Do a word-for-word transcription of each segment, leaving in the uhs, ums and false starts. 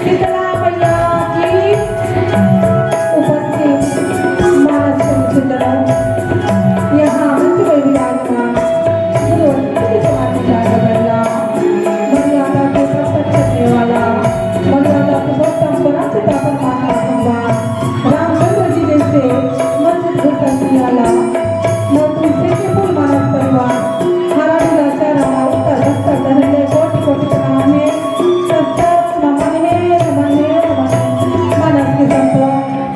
शीतला मैया की उपस्थित मानस के चिंतन। यहाँ मंच में विराजमान गुरु अतिथि के समान विचार करने वाला, मर्यादा को सब तक करने वाला, मर्यादा को सब तक बड़ा पिता परमात्मा भगवान रामचंद्र जी जैसे मंच को कर दिया ला। मोर तुलसी के फूल मानस परिवार, हरा नीला चारा मा उत्तर दस्तक धरले कोटि कोटि प्रणाम हे। सच्चा नमन हे, नमन हे, नमन हे। मानस के संत,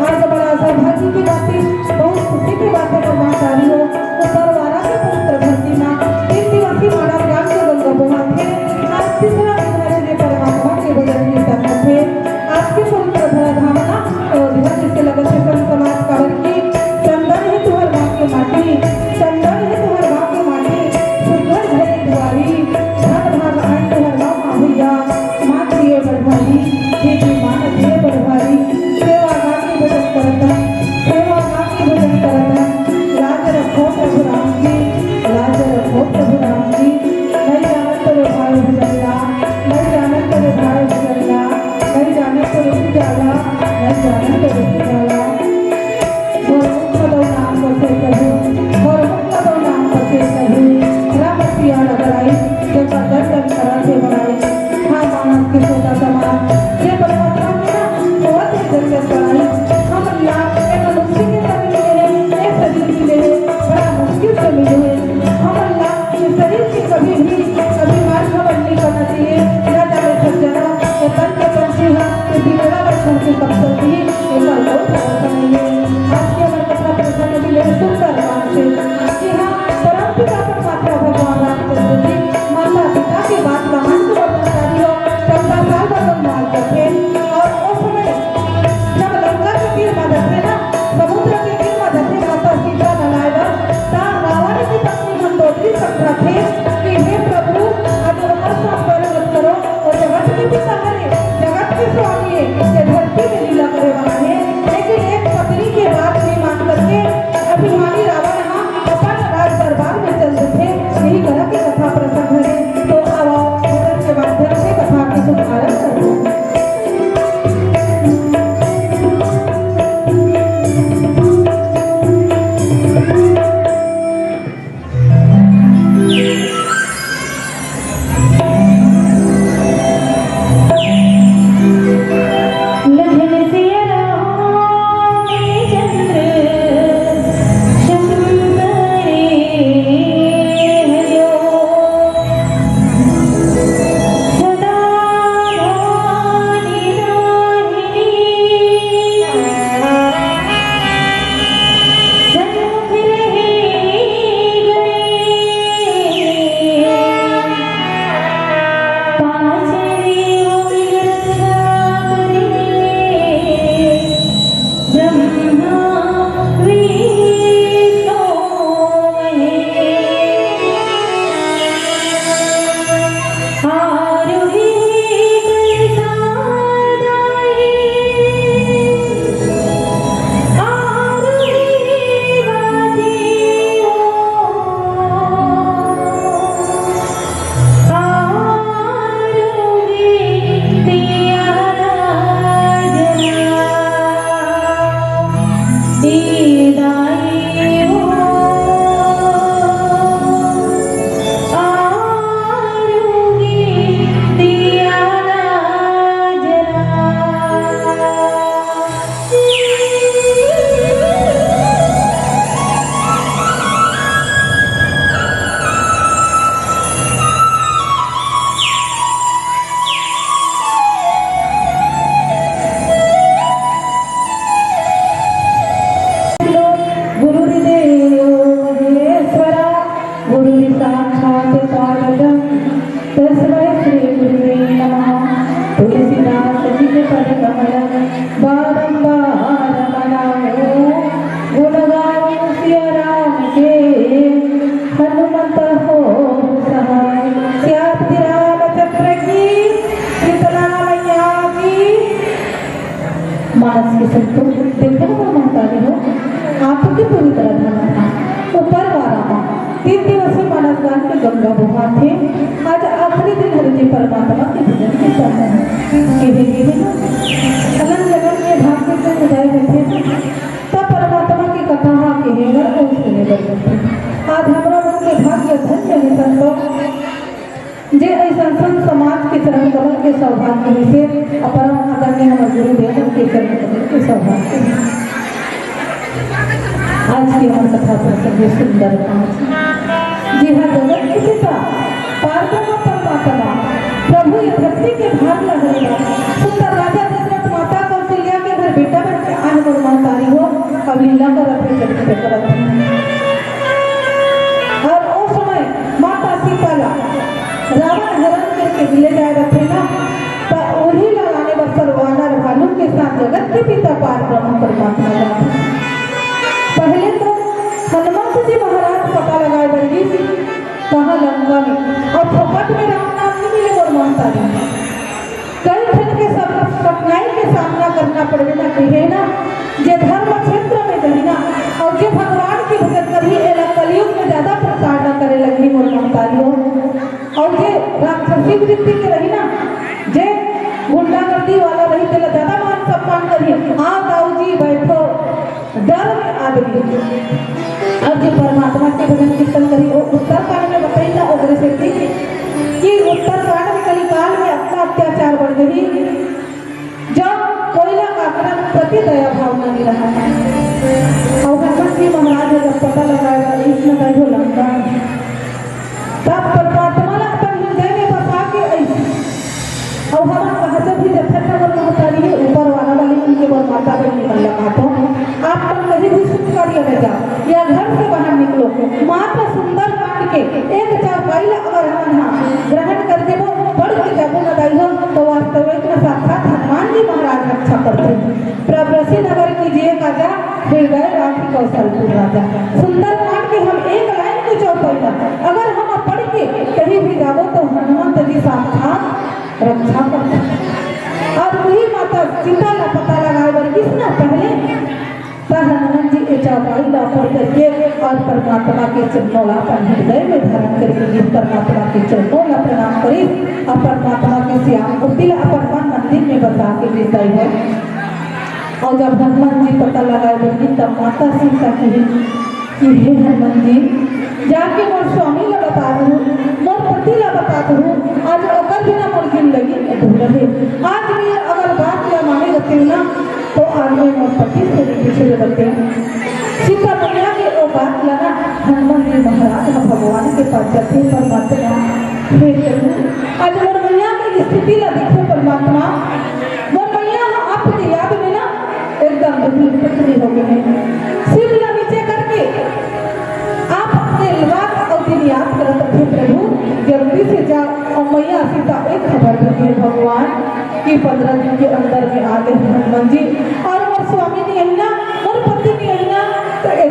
आज बड़ा सौभाग्य की बात हे, बहुत खुशी की बात हे, महतारी हो, ऊपर वाला के पवित्र धरती मा तीन दिवसीय मानस ज्ञान के गंगा बोहात हे। आज तीसरा दिन हे, श्री परमात्मा के भजन कीर्तन होत हे। आज के पवित्र धरा धाम मा अयोध्या जैसे लगत हे संत समाज, कारण कि चंदन हे तुहर गाँव के माटी, चंदन हे तुहर गाँव के माटी, सुघर घरे दुआरी, धन भाग आए तुहर गाँव मा भैया, माँ दिए बढ़ारी, दीदी मान दिए बढ़ारी, सेवा गा के भजन करत हे, सेवा गा के भजन करत हे, लाज रखो प्रभु राम जी, लाज रखो प्रभु राम जी, नहीं जानत तो रे भाई भजन ला, नहीं जानत तो रे भाई भजन ला, नहीं जानत तो रुक जाला, नहीं जानत तो रुक जाला। मोर मुख दो नाम बसे कहे, मोर मुख दो नाम बसे कहे, राम सिया रघुराई, जेकर दर्शन करत हे बड़ाई। हाँ मानस के श्रोता समाज, ये परमात्मा के ना होत हे जगत बड़ाई। हम ला गुरुर्देवो महेश्वरा, गुरुर्साक्षात् परब्रह्म, तस्मै श्री गुरुवे नमः। तुलसीदास जी के पद कमल बारंबार मनाऊं, गुण गाऊं सिया राम के, हनुमत हो सहाय। सियापति रामचंद्र की, शीतला मैया की। मानस के संतो, देखो ना महतारी हो, आपके पवित्र धाम था, ऊपर वाला माँ, तीन दिवसीय मानस गान के गंगा बहाथे। आज आखिरी दिन हरि जी परमात्मा के भजन के समय है। केहे, केहे ना, अलग लगन के भाग के जो उदाय करते हैं, तब परमात्मा की कथा हाँ केहे ना, कौन सुने बर करते। आज हमरा मन के भाग्य धन्य है संतो। जे अइसन संत समाज के चरण कमल के सौभाग्य हे से, अउ परम आदरणीय हमर गुरुदेव के चरण कमल के सौभाग्य हे। आज के हमर कथा प्रसंग हे सुंदर कांड। जी हाँ, जगत के पिता, पार ब्रह्म परमात्मा, प्रभु ये धरती के भार ला हरे। सुंदर राजा दशरथ, माता कौशल्या के घर बेटा बन के आए मोर महतारी हो, अब लीला करत हे, जगत के करत हे। अउ ओ समय माता सीता ला रावण हरण करके ले जाए रथे ना, त उही ला लाने बर सब वानर भालू के साथ जगत के पिता पार ब्रह्म परमात्मा जाथे। पहले तो हनुमंत जी महाराज पता लगाए बर गिस कहाँ लंका में, अउ फोकट में राम नाम नहीं मिले मोर महतारी। कई ठन के सब कठिनाई के सामना करना पड़बे ना, कहे ना, जे धर्म क्षेत्र में जाही ना, अउ जे भगवान के भजन करही, एला कलयुग में ज्यादा प्रताड़ना करे लगही मोर महतारी हो। अउ जे राक्षसी वृत्ति के रही ना, जे गुंडागर्दी वाला रही, तेला ज्यादा मान सम्मान करही, "आओ दाऊ जी, बैठो।" डर में आदमी। अउ जे परमात्मा के भजन कीर्तन करही, ओ उत्तरकांड में बताई ना, ओकरे सेती कि उत्तरकांड में कलिकाल में अतना अत्याचार बढ़ गही, जब कोई ला काकरा प्रति दया भावना नहीं रहा। अउ हनुमान जी महाराज ह जब पता लगाए बर गिस ना, कहियो लंका में, तब परमात्मा ला अपन हृदय में बसा के अइस अउ हमन कहत भी जथन न मोर महतारी हे, ऊपर वाला वाली मन के मोर माता बहिनी मन ला कहथों, आप मन कहीं भी शुभ कार्य में जाओ या घर से बाहर निकलो, मात्र सुंदर कांड के एक चौपाई ला अगर हमन हा ग्रहण कर देबो, पढ़ के जाबो न दाई हो, तो वास्तविक में साक्षात हनुमान जी महाराज रक्षा करथे। प्रभु ऋषि नगर कीजिए काजा, हृदय राखी कौशलपुर राजा। सुंदर कांड के हम एक लाइन के चौपाई ला अगर हम पढ़ के कहीं भी जाबो तो हनुमंत जी साक्षात रक्षा करथे। अउ वही माता सीता ला पता लगाए बर गिस ना पहले, त हनुमान जी ए चौपाई ला पढ़ करके अउ परमात्मा के चरणों ला अपन हृदय में धारण करके गिस, परमात्मा के चरणों ला प्रणाम करिस अउ परमात्मा के श्याम मूर्ति ला अपन मन मंदिर में बसा के गिस दाई हो। अउ जब हनुमान जी पता लगाए बर गिस, तब माता सीता कहिस कि हे हनुमान जी, जाके मोर स्वामी ला बता दूँ, मोर पति ला बता दूँ, आज ओकर बिना मोर जिंदगी अधूरा हे। आज मैं अगर बात ला माने रहितेंव ना, तो आज मैं मोर पति से भी बिछड़ जातेंव। सीता मैया के ओ बात ला ना हनुमान जी महाराज ह भगवान के पास जाथे, परमात्मा, हे प्रभु, आज मोर मैया के स्थिति ला देखो परमात्मा, मोर मैया ह आपके याद में ना एकदम दुखी पत्नी हो गई है। सिर ला नीचे करके आप अपने रात और दिन याद करत रहे, प्रभु, जल्दी से जा। और मैया सीता एक खबर देती है भगवान कि पंद्रह दिन के अंदर में आ गए हनुमान जी, और मोर स्वामी ने यही ना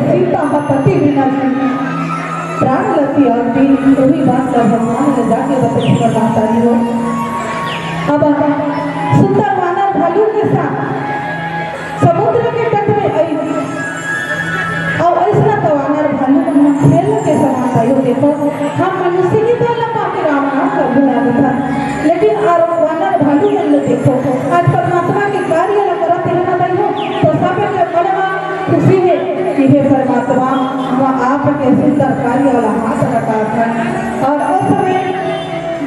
सीता ह पति बिना प्राण ल त्याग दीन, उही बात ल भगवान ल जाके बतइस महतारी हो। अब सुंदर वानर भालू के साथ समुद्र के तट में आई, अउ अइसना त वानर भालू मन खेल के समान आयो। देखो, हम मनुष्य ही तो लपा के राम नाम का भुला देथन, लेकिन आर वानर भालू मन ल देखो, आज परमात्मा के कार्य ल करत हे ना भाई हो, तो सब के मन में खुशी हे कि हे परमात्मा, हम आपके सुंदर कार्य वाला हाथ रखाथन। और उस समय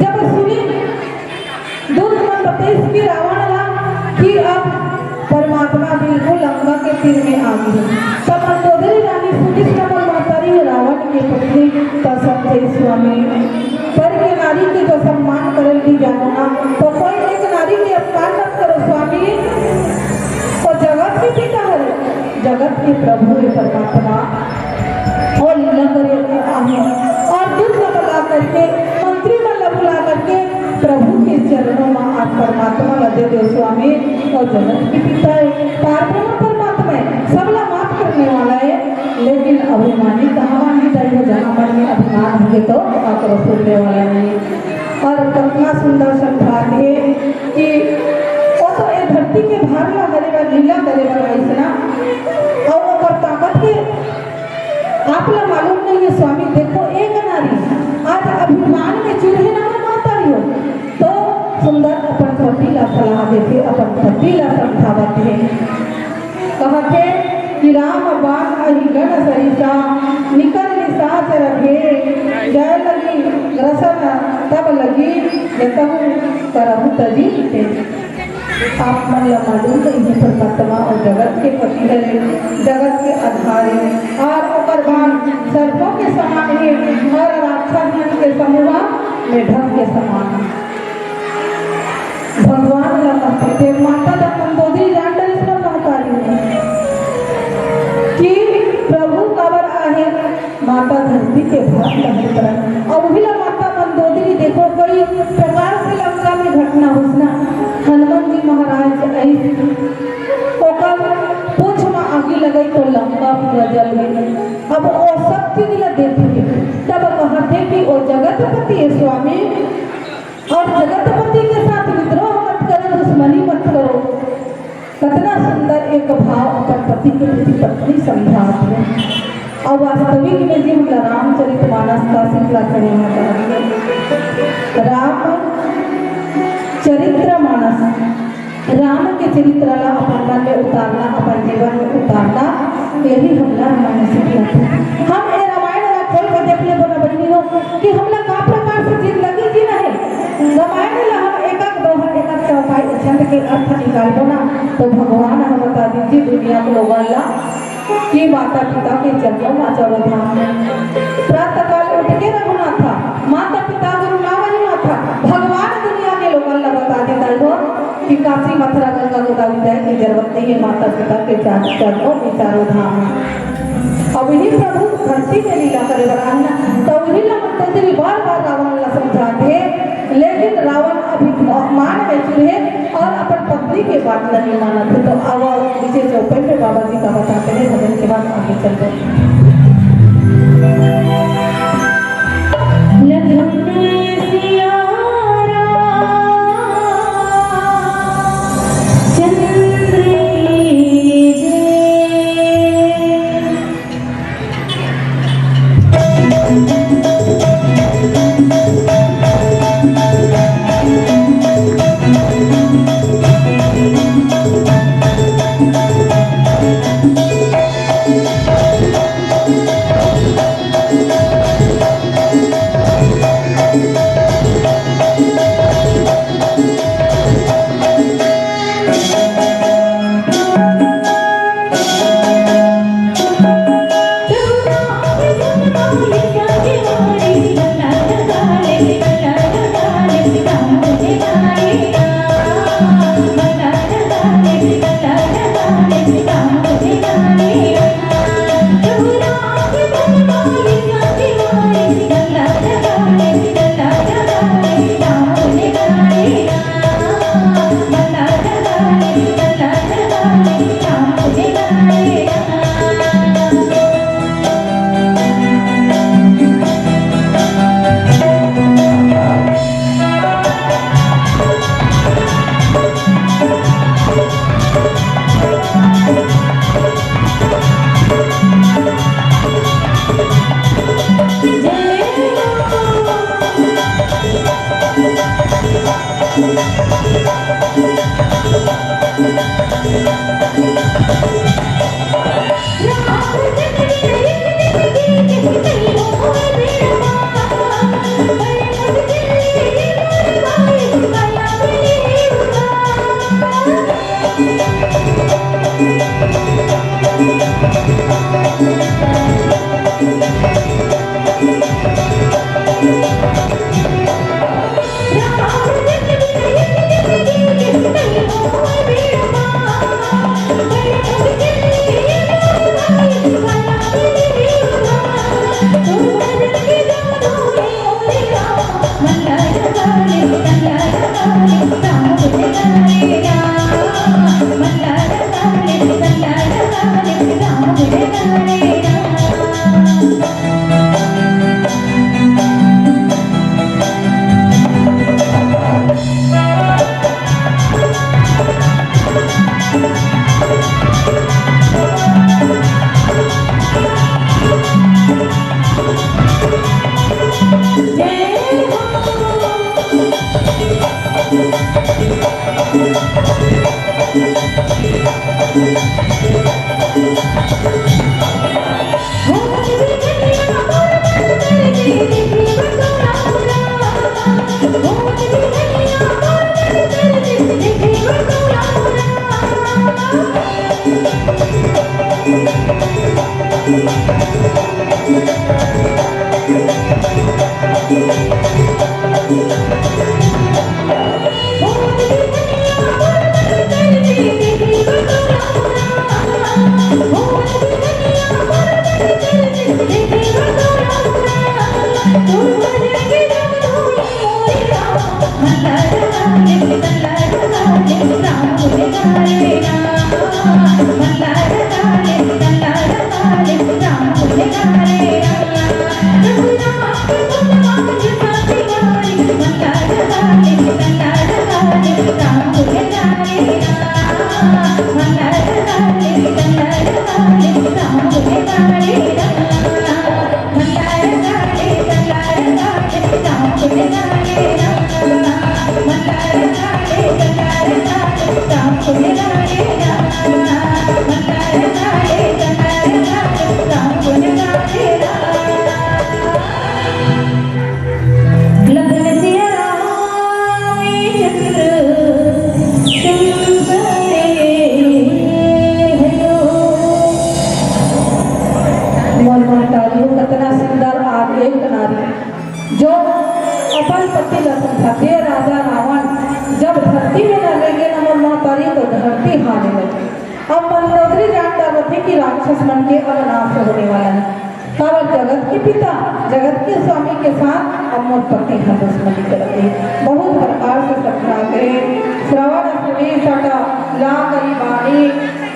जब सुनी दूत मन बतइस कि रावण ला कि अब परमात्मा बिल्कुल लंका के तीर में आ गे। तब मंदोदरी रानी सुनिस न, मोर महतारी रावण के पत्नी, त समझे स्वामी, पर के नारी के जो सम्मान करल भी जानो ना, तो कोई एक नारी के अपमान मत करो स्वामी। वो जगत के पिता हरे, जगत के प्रभु हे परमात्मा। और लीला करे आए हे, और दूत ला बुला करके, मंत्री मन ला बुला करके प्रभु के चरणों में आप परमात्मा ला दे दो स्वामी। और जगत के पिता हे, पार ब्रह्म परमात्मा हे, सबला माफ करने वाला हे, लेकिन अभिमानी कहाँ मानी जाए हो, जहाँ मन में अभिमान होगे तो आप सुनने वाला नहीं। और कतना सुंदर संभाग हे कि वो तो ए धरती के भार ला हरे बर, लीला करे बर आइस ना, और ओकर ताकत के आप ला मालूम नहीं हे स्वामी। देखो, एक नारी आज अभिमान में चूर हे ना, महतारी हो, तो सुंदर अपन पति ला सलाह देथे, अपन पति ला समझावत हे। कहत हे कि राम बाण अहि गण सरिसा, निकर निशाचर भेष, जय लगी ग्रसन तब लगी, यतहु करहु तजी तेज। आप मन ला मालूम नहीं हे, परमात्मा और जगत के पति हरे, जगत के आधार हे, और ओकर बाण सर्पों के समान हे, और राक्षस मन के समूह मेढक के समान। भगवान ला कहथे, ते माता ला मंदोदरी जान डरिस ना महतारी हो कि प्रभु काबर आहे, माता धरती के भार ला हरे बर। और उही ला माता मंदोदरी देखो, कई प्रकार से लंका में घटना होइस ना। हनुमान जी महाराज आइस, ओकर पूंछ में आगी लगई तो लंका पूरा जल गे। अब वो सब चीज ला देखथे, तब कहथे कि ओ जगतपति हे स्वामी, और जगतपति के साथ विद्रोह मत करो, दुश्मनी मत करो। कतना सुंदर एक भाव अपन पति के प्रति पत्नी समझात हे। और वास्तविक में जी हमला रामचरित मानस का सिखला खड़े में राम चरित्र मानस, राम के चरित्र ला अपन मन में उतारना, अपन जीवन में उतारना, यही हमला रामायण सिखलाथे। हम ए रामायण ला खोल के देख लेबो ना बहिनी हो कि हमला का प्रकार से जिंदगी जीना हे। रामायण ला हम एक एक दोहा, एक एक चौपाई, छंद के अर्थ निकालबो ना, तो भगवान ह बता दीजिए दुनिया के लोगन ला कि माता पिता के चरणों में चलो धाम में। प्रातः काल उठ के रघुनाथा, माता पिता गुरु नाम ही माथा। भगवान दुनिया के लोगन ला बता देता हो कि काशी मथुरा गंगा गोदावरी जाए की जरूरत नहीं है, माता पिता के चरण, चरणों में चारों धाम है। अब ही प्रभु धरती में लीला करे बर आए ना, तो वही ला मंदोदरी बार बार रावण ला समझाथे, लेकिन रावण अभिमान में चूर हे और अपन पत्नी के बात नहीं मानत हे। तो अब पीछे चौपाई में बाबा जी का बताते हैं, भजन के बाद आगे चलते हैं। लखन सिया राम चंद्र की जय। मोर महतारी हो, कतना सुंदर आदि एक नारी, जो अपन पति ल समझाथे। राजा रावण जब धरती में न लेगे न मोर महतारी, तो धरती हाने लगे। अब मंदोदरी जान डारथे कि राक्षस मन के अब नाश होने वाला है। काबर जगत के पिता, जगत के स्वामी के साथ अब मोर पति ह दुश्मनी करत हे। बहुत प्रकार से समझा के श्रवण सुनी सटा ला करी बानी,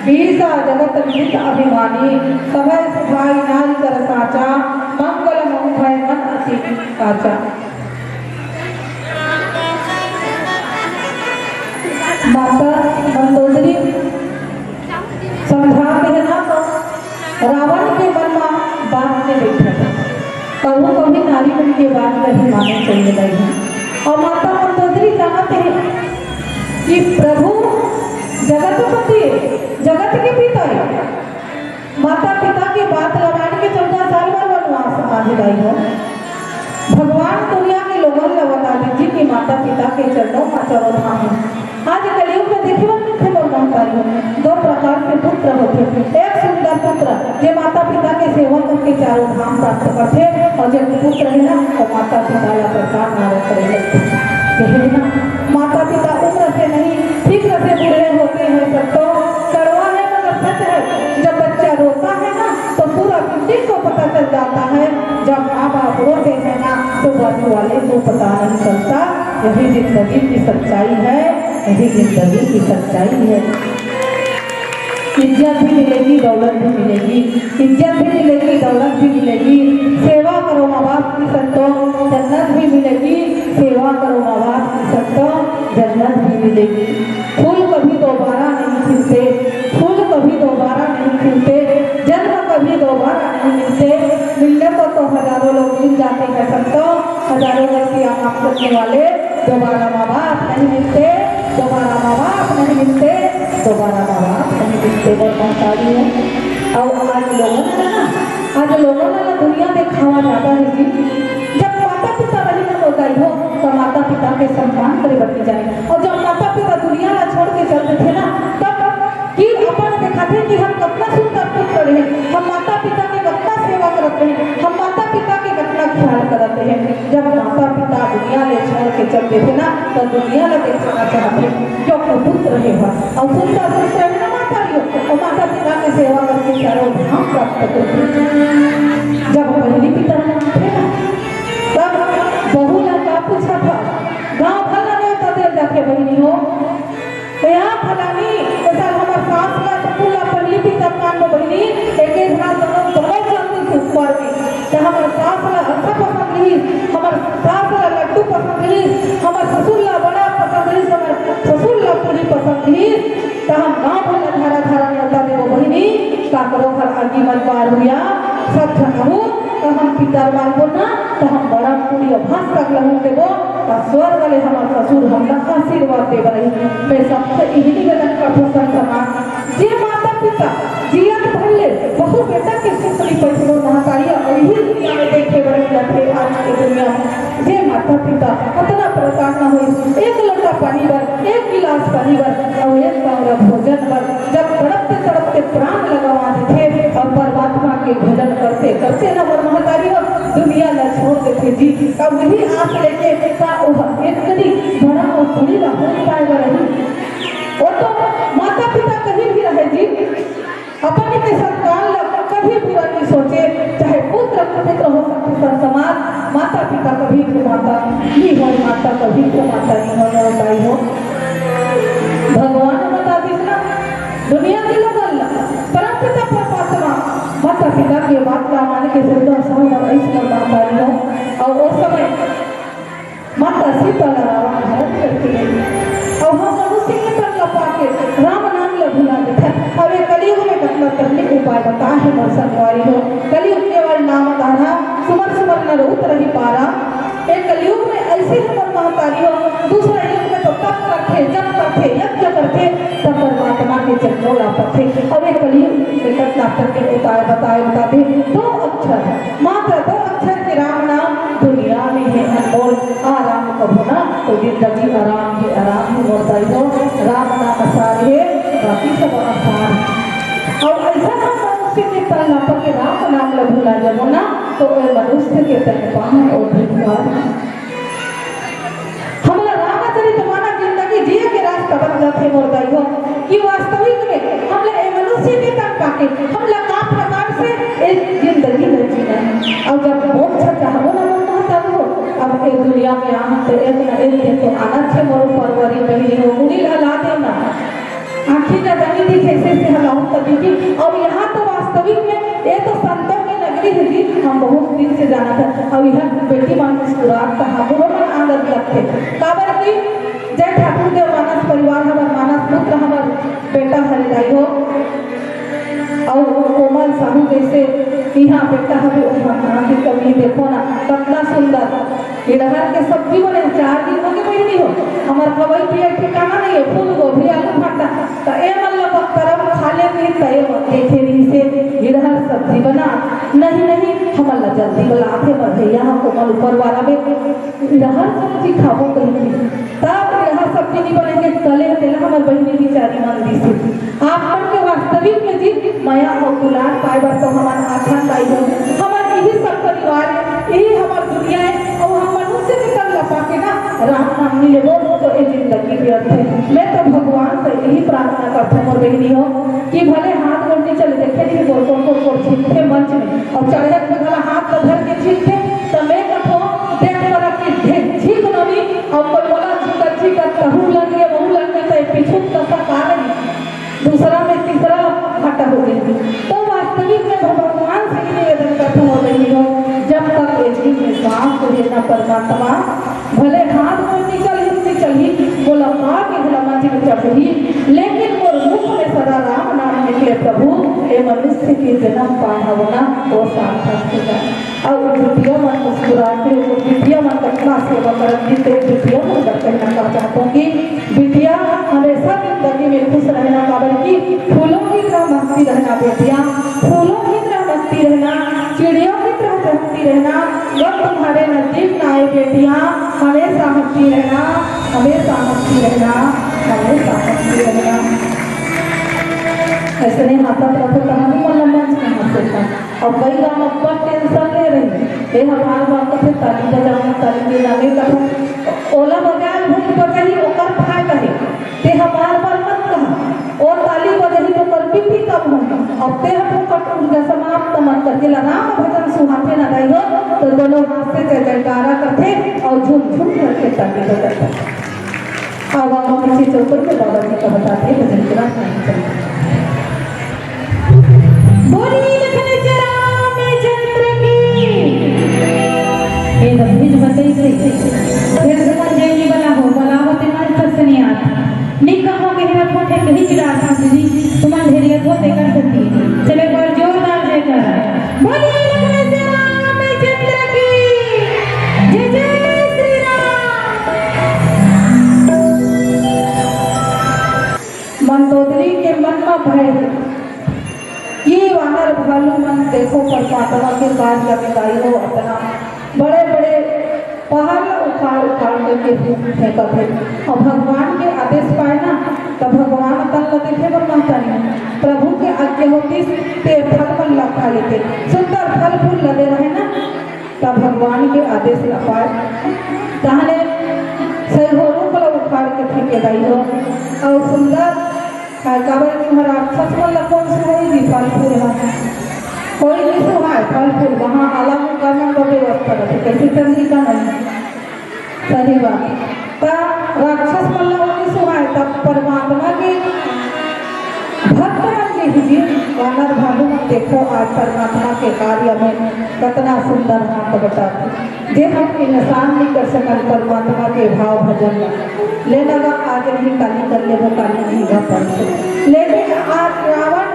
बीसा जगत विदित अभिमानी, सभय सुभाई नारी कर साचा, मंगल मऊ भय मन अति काचा। माता मंदोदरी समझा के हे ना, तो रावण के मन में बात नहीं बैठत। कभू कभी नारी मन के बात नहीं माने चाहिए दाई। और माता मंदोदरी जानत हे कि प्रभु जगतपति, जगत के पिता हे। माता पिता के बात ल मान के चौदह साल बर वनवास मा हे दाई हो। भगवान दुनिया के लोगन ल बता दीजिए कि माता पिता के चरणों मा चारों धाम हे। आज कलयुग में देखे बर मिलथे मोर महतारी हो, दो प्रकार के पुत्र होथे। एक सुंदर पुत्र जे माता पिता के सेवा करके चारों धाम प्राप्त करथे, और जे कुपुत्र हे ना, वो माता पिता ला परेशान ना करे लगथे। यही ना, माता पिता उम्र से नहीं, ठीक से बूढ़े होते हैं, सब तो कड़वा है मगर सच है। जब बच्चा रोता है ना, तो पूरा बिल्डिंग को पता चल जाता है। जब माँ बाप रोते हैं ना, तो बाजू वाले को पता नहीं चलता। यही जिंदगी की सच्चाई है, यही जिंदगी की सच्चाई है। इज्जत भी मिलेगी, दौलत भी मिलेगी, इज्जत भी मिलेगी, दौलत भी मिलेगी। सेवा करो माँ बाप की संतो, जन्नत भी मिलेगी। सेवा करो माँ बाप की संतो, जन्नत भी मिलेगी। फूल कभी दोबारा नहीं खिलते, फूल कभी दोबारा नहीं खिलते, जन्म कभी दोबारा नहीं मिलते। मिलने को तो हजारों लोग मिल जाते हैं संतो, हजारों गलतियाँ माफ करने वाले दोबारा माँ बाप नहीं मिलते, दोबारा माँ बाप नहीं मिलते, दोबारा माँ बाप नहीं मिलते। मोर महतारी हो, अउ आज लोगन ला ना, आज लोगन ला दुनिया देखावा ज्यादा हे जी। जब माता पिता रही ना मोर दाई हो, तो माता पिता के सम्मान करे बर नहीं जाने। और जब माता पिता दुनिया ला छोड़ के चल देथे ना, तब कि अपन देखाथे कि हम कतना सुंदर पुत्र रहे, हम माता पिता के कतना सेवा करत रहे, हम माता पिता के कतना ख्याल करत रहे। जब माता पिता दुनिया ले छोड़ के चल देथे ना, तो दुनिया ला देखाना चाहथे जो कुपुत्र रहे बा, और सुंदर पुत्र रहे ना महतारी हो, और माता पिता के सेवा करके चारों धाम प्राप्त करथे। जब पहली पितर मानथे ना, तब बहू ला का पूछा था, गाँव भर ला नेवता दे जाथे बहिनी हो। ए, हाँ, फलानी, ए, साल हमर सास ला, तो कुल ला पहिली पितर मान में बहिनी, एके झन दोनों, दोनों जल्दी से ऊपर में। त हमर सास ला अच्छा पसंद रहिस, हमर सास ला लड्डू पसंद रहिस, हमर ससुर ला बड़ा पसंद रहिस, हमर ससुर ला पूरी पसंद रहिस। त हम गाँव भर ला धारा धारा नेवता देबो बहिनी, काकरो घर आगी मत बार हुआ, सब झन आहू, त हम पितर मानबो ना, त हम बड़ा पूरी अभास तक लहू देबो, त स्वर्ग ले हमर ससुर हमला आशीर्वाद देबो रही। मैं सबसे इही निवेदन करथों संत समाज, जे माता पिता जियत भर ले बहू बेटा के सुख नइ पाइस, मोर महतारी अउ इही दुनिया में देखे बर मिलत हे आज के दुनिया में। जे माता पिता अतना परेशान न होइस, एक लोटा पानी बर, एक गिलास पानी बर अउ एक पावरा भोजन बर जब तड़पते तड़पते प्राण ल गंवा देथे अउ परमात्मा के भजन करते करते ना मोर महतारी हो दुनिया ला छोड़ देथे जी। अब वही आस लेके का ओह एक करी बड़ा अउ बूढ़ी ला हो पाए बर रही। वो तो माता पिता कहीं भी रहे जी, अपन के संतान ला कभी बुरा नहीं सोचे, चाहे पुत्र पवित्र हो सकते सर समाज, माता पिता कभी घुमाता नहीं हो, माता कभी घुमाता नहीं हो, नहीं होता ही हो। भगवान बता दीस ना दुनिया के लोगन ला, परमपिता परमात्मा माता पिता के बात ला मान के सुंदर सहमत ऐसे महतारी हो। और उस समय माता सीता ला रावण हरण करके ले गे। और हम मनुष्य के तन ला पाके राम नाम ला भुला देथन। अब ये कलयुग में कतना तकलीफ उपाय बता हे मोर संगवारी हो। कलयुग केवल नाम आधारा, सुमर सुमर नर उतरहि पारा। ये कलयुग में ऐसे ही मोर महतारी हो, दूसरा युग में तो तप करथे, जप करथे, यज्ञ करथे, तब परमात्मा के जन्मो ला पाथे। अब ये कलयुग में कतना तकलीफ उपाय बताए बताथे। दो अक्षर, मात्र दो अक्षर के राम नाम दुनिया में है अनमोल। आराम कभो ना तो जिंदगी आराम ही आराम ही मोर दाई हो। राम नाम असार है, बाकी सब आसान है। और ऐसा हम मनुष्य के तन ला पाके राम नाम ला भुला जाबो ना तो ओए मनुष्य के तन पाहन और धिक्कार। हमला रामचरित मानस जिंदगी जिए के रास्ता बन जाथे मोर दाई हो कि वास्तविक में हमला ए मनुष्य के तन पाके हमला का प्रकार से ए जिंदगी में जीना है। और जब मोक्ष चाहबो ना मोर महतारी हो, अब ए दुनिया में आना तो एक ना एक दिन तो आना छे मोर परवारी बहिनी हो, मुड़ी ला दे ना। आँखी ला दही दिखे से, से हलाहू त दिखी। और यहाँ तो वास्तविक में ये तो संतों की नगरी है जी, हम बहुत दिन से जाना था। और यहाँ बेटी मन मुस्कुरात था, हाँ, बुरो मन आनंद लगते। काबर की जय ठाकुर देव मानस परिवार हमर मानस पुत्र हमर बेटा हरे दाई हो। और कोमल साहू जैसे यहाँ बेटा हवे, वहाँ कहाँ की कमी देखो ना, कतना सुंदर। इड़हर के सब्जी बने, चार दिन हो गए बहिनी हो, हमर खवई पिए ठिकाना नहीं है, फूल गोभी, आलू भाटा, त ए मन ला बख्तरा खा ले रही, त ए मन देखे रही से इड़हर सब्जी बना, नहीं, नहीं, हमन ला जल्दी बलाथे, पर भैया हम कोमल ऊपर वाला में इड़हर सब्जी खाबो कहिके, तब इड़हर सब्जी नहीं बने के तले तेला हमर बहिनी बिचारी मन दिसे। आप मन के वास्तविक में जी मया अउ दुलार पाए बर तो हमन आथन दाई हो। हमर यही सब परिवार है, यही हमर दुनिया है, अउ हम मनुष्य के तन ला पाके ना राम नाम नहीं लेबो तो ये जिंदगी व्यर्थ है। मैं तो भगवान से यही प्रार्थना करता हूँ मोर बहिनी हो कि भले हाथ गोड़ नहीं चले, देखे नहीं गोड़ गोड़ गोड़ गोड़ छींकथे मंच में, और चढ़े में भला हाथ ला धर के छींकथे, तो मैं कथो देख पर की ढेर छींक नमी, और कोई बोला छींक छींक तहू लग गए, वहू लग गए, तो एक पिछुक दशा का रही। दूसरा में तीसरा घाटा हो जाएगी। तो वास्तविक में भगवान से ही निवेदन करता हूँ बहिनी हो, जब तक ये जीव में सांस है ना परमात्मा, भले हाथ में निकल ही निकल ही, बोला पाप के भला मंच में चढ़ ही, लेकिन मोर मुख में सदा राम नाम निकले प्रभु, ये मनुष्य के जन्म पाना होना वो सार्थक होगा। और बिटिया मन मुस्कुराते हो, बिटिया मन कतना सेवा करत थी, तो बिटिया मन बर कहना का चाहता हूँ कि बिटिया हमेशा जिंदगी में खुश रहना, काबर कि फूलों की तरह महकती रहना बेटिया, फूलों की तरह महकती रहना, चिड़ियों की तरह चहकती रहना, गम तुम्हारे नजदीक ना आए बेटिया, हमेशा हंसती रहना, हमेशा हंसती रहना, हमेशा हंसती रहना। ऐसे नहीं हंसत रहो तो हम मन मंच में हंसे था। अब कई गाँव अब्बड़ टेंशन ले रही, ए हमार बाप कथे ताली बजाओ, ताली बजाओ, नहीं कथा ओला बजाए भाई बजाई ओकर फायदा है। ते हमार बार मत कहा, ओ ताली बजाई तो कर बीपी कम हो। अब ते हम ओकर ऊर्जा समाप्त मत कर, जेला राम भजन सुहाथे ना दाई हो, तो दोनों हाथ से जय जयकारा करथे और झूम झूम करके ताली बजाथे। अब हम पीछे चौपड़ में बाबा जी का बताते हैं भजन के बाद कहीं चलते हैं। बोली लखन श्याम चंद्र की। ए दबीज बतई से, फिर से मन जय जी बला हो, बला हो ते मन फसनियात। नी कहो के हिम्मत होते कहीं चिल्ला था दीदी, तुमन ढेरिया धोते कर सकती। चले एक बार जोरदार जयकारा। बोली लखन श्याम चंद्र की। जय जय श्री राम। मंदोदरी के मन म भय हे। ये वानर भालू मन देखो परमात्मा के कार्य में दाई हो अपना बड़े बड़े पहाड़ ला उखाड़ उखाड़ करके फेंकत हे। और भगवान के आदेश पाए ना, तब भगवान तन ला देखे बर मांगता नहीं। प्रभु के आज्ञा होती ते फल मन ला लेथे। सुंदर फल फूल लदे रहे ना, त भगवान के आदेश ला पाए। तहने सैघो रूप ला उखाड़ के फेंके दाई हो। अउ सुंदर, काबर कि राक्षस मन ला कोन सुहाई जी फल फूल ह? कोई नहीं सुहाए फल फूल। वहाँ अलग करना का व्यवस्था रथे, कैसे चंद्रिका नहीं। सही बात। त राक्षस मन ला ओनी सुहाए, त परमात्मा के भक्त मन के ही जी, वानर भालू मन देखो, आज परमात्मा के कार्य में कतना सुंदर हाथ बटाथे। जे हम इंसान नहीं कर सकन परमात्मा के भाव भजन ला। ले लगा आज नहीं काली कर लेबो, काली नहीं गा परसों। लेकिन आज रावण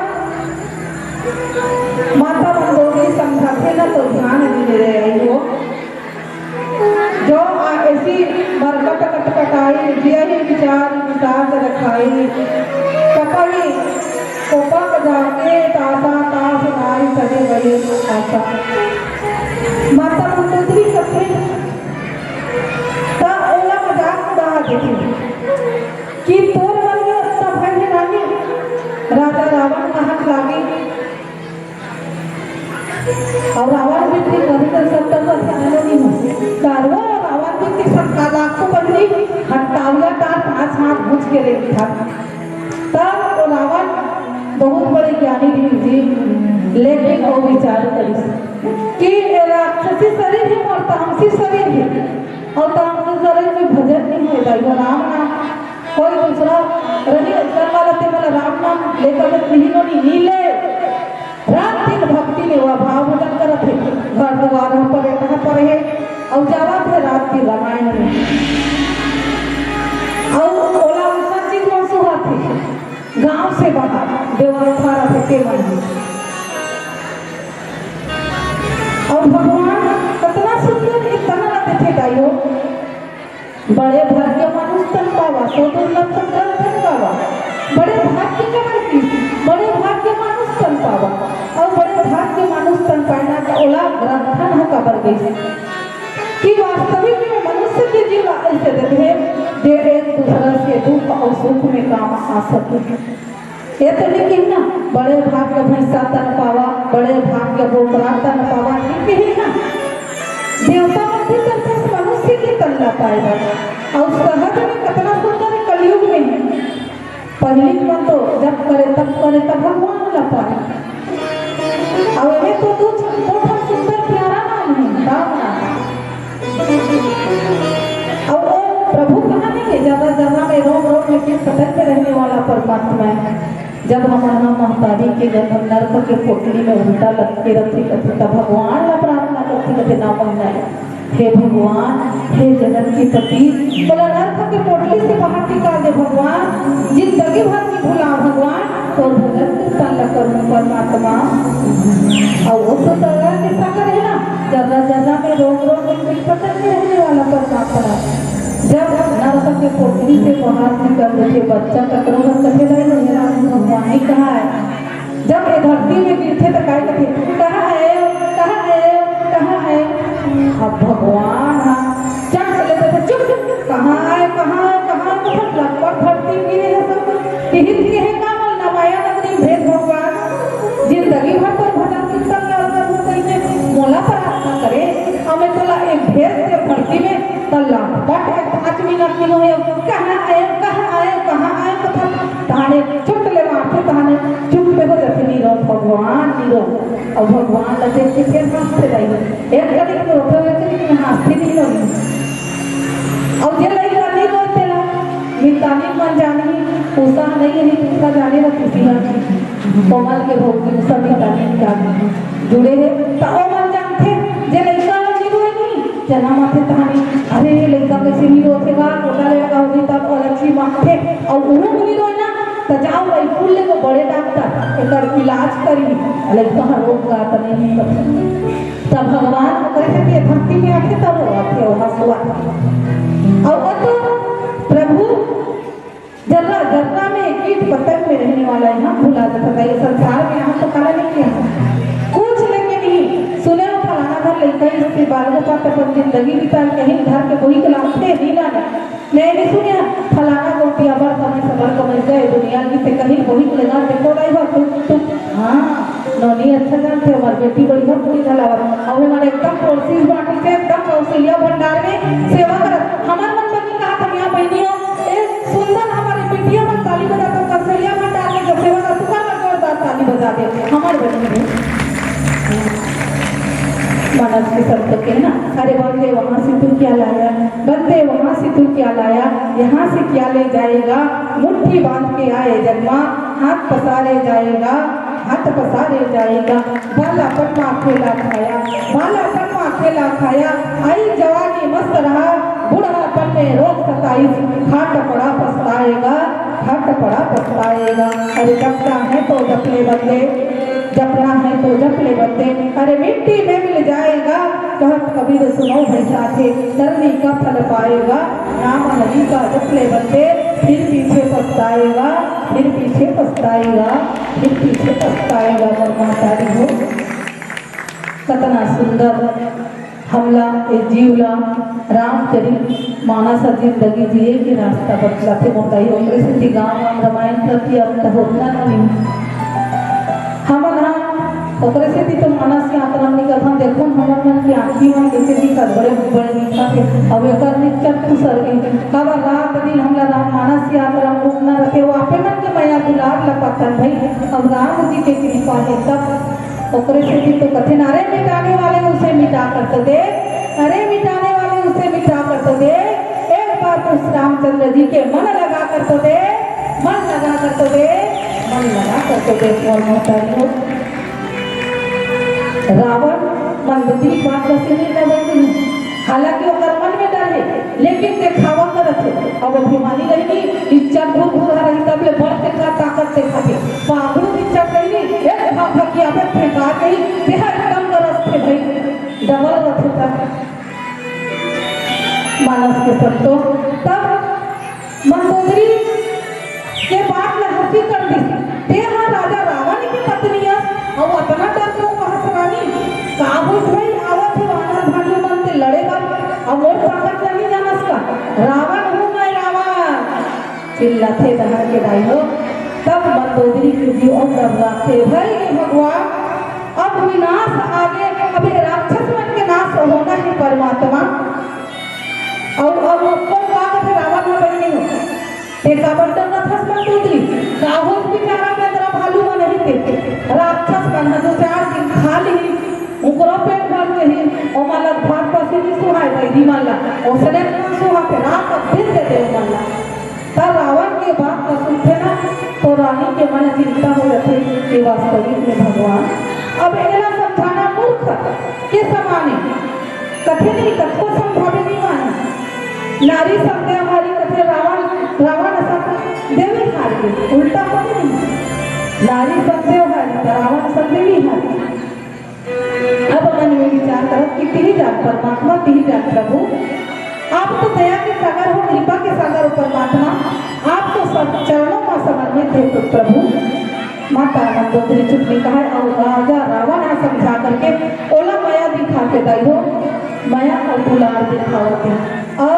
माता मंदोदरी समझाथे ना तो ध्यान नहीं दे रहे हो। जो आ ऐसी मरकट कटकटाई, जियहि विचार विसाच रखाई। कपहि कोपक जाके तासा तास नाई सजे गई आशा। माता मंदोदरी कथे, त ओला मजाक उड़ा देथे कि तोर मन में अतना भय हे रानी। राजा रावण कहत लागे, अउ रावण भी ठीक वही कर सकता था, ध्यान नहीं हो। कारवा रावण भी ठीक सब काला को बदली, हटाविया तार पाँच हाथ भुज के रेंग था। तब वो रावण बहुत बड़े ज्ञानी भी जी, लेकिन वो विचार करिस कि ये राक्षसी शरीर हे, मोर तामसी शरीर हे, अउ तामसी शरीर में भजन नहीं होय दाई हो, राम नाम। कोई दूसरा रही अइसन वाला ते वाला राम नाम लेकर के नहीं होनी, नी ले। रात दिन भक्ति में वह भाव भजन करत हे। घर दुआर ह परे, कहाँ परे हे, अउ जावत हे रात दिन रामायण में। अउ ओला अइसन चीज मन सुहाथे, गांव से बाहर व्यवस्था रथे ते मन। अउ भगवान कतना सुंदर, इतना देथे दाई हो। बड़े भाग्य मानुष तन पावा, सो दुर्लभ सब जन धन पावा। बड़े भाग्य काबर की, बड़े भाग्य मानुष तन पावा। अउ बड़े भाग्य मानुष तन पाए ना, त ओला ग्रंथन ह काबर कहिस कि वास्तविक में मनुष्य के जीव ला ऐसे देथे, जे एक दूसरा के दुख अउ सुख में काम आ सके। ये तो नहीं कही ना, बड़े भाग्य भैंसा तन पावा, बड़े भाग्य बोकरा तन पावा, नहीं कही ना। देवता मन भी तन से मनुष्य के तन ला पाए बर। अउ सहज में कतना सुंदर कलयुग में है। पहली मन तो जब करे तब करे तब भगवान ला पाए। अउ ये तो दू ठन सुंदर प्यारा नाम है, राम नाम। अउ वो प्रभु कहाँ नहीं है, जर्रा जर्रा में, रोम रोम में, कीट पतंग में रहने वाला परमात्मा है। जब हमन ह महतारी के गर्भ नरक के पोटली में उल्टा लटके रथे, कथे तब भगवान ला प्रार्थना करथे, कथे नौ महीना ले, हे भगवान, हे जगत के पति, मोला नरक के पोटली से बाहर निकाल दे भगवान, जिंदगी भर नहीं भुला भगवान, तोर भजन कीर्तन ला करूं परमात्मा। अउ वो तो सरला किस्सा करे ना, जर्रा जर्रा में, रोम रोम में, कीट पतंग में रहने वाला परमात्मा। जब नरक के पोटली से बाहर निकल देथे बच्चा, तकरो हर कथे, "भाई, मेरा भगवान ही कहाँ है?" जब ये धरती में गिरथे, तो काय कथे, "कहाँ है, कहाँ है, कहाँ है?" अब भगवान ह चट ले देथे, "चुप, कहाँ आए, कहाँ आए, कहाँ आए?" मतलब लक्कड़ धरती में गिरे हे सब, तिहित के हे का बोलना, माया नगरी भेद भगवान, जिंदगी भर तो भजन कीर्तन करत रहूं कहिके मोला प्रार्थना करे, अउ मैं तोला एक भेज दे धरती में, त लटपट के पाँच मिनट नहीं होए, "कहाँ आए, कहाँ आए, कहाँ आए?" कथा तहाने चुट ले मारथे, तहाने चुप पे हो जाथे, "नी रोंव भगवान, नी रोंव।" अउ भगवान ला देख के फिर हंसथे दाई। एक कनिक तो रोथे, एक कनिक में हंसथे, नी रोंव। अउ जे लइका नी रोय तेला मितानिन मन जानही, उषा नहीं रही, उषा जाने ला खुशी है। कोमल के भौजी उषा मितानिन का जुड़े हे, त ओ मन जानथे, जे लइका ला नी रोय नी, जनम आथे तहानी, "अरे, लइका कइसे नी रोथे गा, कोटा ले का होही," तब अलग सी मांगथे, अउ उहू नी रोय ना, त जाओ भाई, कुल ले तो बड़े डॉक्टर, एकर इलाज करी, लइका ह रोग गा त नहीं निकलथे। तब भगवान ओकरे सेती धरती में आथे, तब वो आथे, वो हंसुआ। अउ वो तो प्रभु जर्रा, जर्रा में कीट पतंग में रहने वाला है, हम भुला जाता था, ये संसार में हम तो काला नहीं किया, कुछ लेके नहीं। सुने हो फलाना घर लइका इससे बाल को पात अपन जिंदगी बिता कहीं घर के वही को लाते नहीं लाना। मैं नहीं सुनिया फलाना को पिया बार कमी सबर कमी गए दुनिया की से कहीं वही को लेना देखो रही हो तुम, तुम, हाँ। नोनी अच्छा जानथे, हमर बेटी बढ़िया पूरी घलावत। अउ हमर एकदम कोशिश बाटी से एकदम कौशल्या भंडार में सेवा करत। हमर मन बनी कहा था, यहाँ बहनी हो, एक सुंदर हमारे बिटिया मन ताली बजा तो कौशल्या भंडार में जो सेवा करत, तुका जोरदार ताली बजा दे, हमर बनी हो। मानस के संत के ना, अरे बंदे वहां से तू क्या लाया, बंदे वहां से तू क्या लाया, यहाँ से क्या ले जाएगा, मुट्ठी बांध के आए जगमा, हाथ पसारे जाएगा, हाथ पसारे जाएगा। बालापन में अकेला खाया, बालापन में अकेला खाया, आई जवानी मस्त रहा, बुढ़ापन में रोग सताइस, खाट पड़ा पछताएगा, खाट पड़ा पछताएगा। अरे जपना है तो जप ले बंदे, जपना है तो जप ले बंदे, अरे मिट्टी में मिल जाएगा। कहत कबीर सुनो भाई साथे, करनी का फल पाएगा। नाम हरि का जप ले बंदे, फिर पीछे पछताएगा, फिर पीछे पछताएगा, फिर पीछे पछताएगा। मोर महतारी हो, कतना सुंदर हमला, ए जीव ला रामचरित मानस जिंदगी जिए के रास्ता बतलाथे। मोर दाई, ओकरे सेती गाँव म रामायण प्रति अब त होतना नहीं। हमन ह ओकरे सेती तो मानस यात्रा म निकलथन। देखो हमर मन के आँखी मन कइसे दिखत, बड़े बड़े दिखत हे। अब एकर निच्चट खुसर गे। काबर रात दिन हमला राम मानस यात्रा म रुकना रथे, वो आपे मन के मया दुलार ल पाथन भाई। अब राम जी के कृपा हे तब। ओकरे सेती तो कथे ना, अरे मिटाने वाले उसे मिटा कर तो दे, अरे मिटाने वाले उसे मिटा कर तो दे। एक बार उस रामचंद्र जी के मन लगा कर तो दे, मन लगा कर तो दे, मन लगा कर तो दे। मोर महतारी हो, रावण मंदोदरी बात ल सुने न बनी। हालांकि ओकर मन में डर हे, लेकिन देखावा करत हे। अब अभिमानी रही, इज्जत भूत भूत रही, तब ले बढ़ के का ताकत देखाथे। पाखरू इज्जत रही, एक भाग भाग के आवे फेंका गई, तेहर एकदम गरज थे भाई, डबल रथे तब। मानस के संतो, तब मंदोदरी के बात ल हंसी कर दिस। ते ह राजा रावण के पत्नी अस, अउ अतना डरपोक हस रानी। का होइस भई, आवत हे वानर भालू मन ते लड़े बर, अउ मोर ताकत ल नइ जानस का? रावण हूँ मैं रावण, चिल्लाथे डहर के दाई हो। तब मंदोदरी के जीव अउ डर्राथे, भई हे भगवान, अब विनाश आगे, अब ये राक्षस मन के नाश होना हे परमात्मा। अउ, अउ कोन का कथे रावण ह बहिनी हो? ते काबर डरना थस मंदोदरी? का होइस बिचारा बेंदरा भालू मन ही ते? राक्षस मन ह दू चार दिन खा लिही, उकरो पेट भर जही, ओमा लग भात पसे नी सुहाय बहिरी मन ला, ओसने मन सुहाथे, रात अब दिन दे दे मन ला। त रावण के बात ल सुनथे ना, तो रानी के मन चिंता हो जाथे कि वास्तविक में भगवान अब एला समझाना मूर्ख के समान हे। कथे नहीं, कतको समझावे नहीं माने। नारी संदेह हारी कथे रावण, रावण असा देवी हार के, उल्टा कथे नहीं। नारी संदेह हारी, त रावण संदेह हारी। अब मन में विचार करत कि तिही जान परमात्मा, तिही जान प्रभु, आप तो दया के सागर हो, कृपा के सागर हो परमात्मा, आप तो सब चरणों में समर्पित हे तो प्रभु। माता मंदोदरी चुप नहीं कहा अउ राजा रावण ह समझा करके ओला मया दिखा के दाई हो, मया अउ दुलार दिखावत हे अउ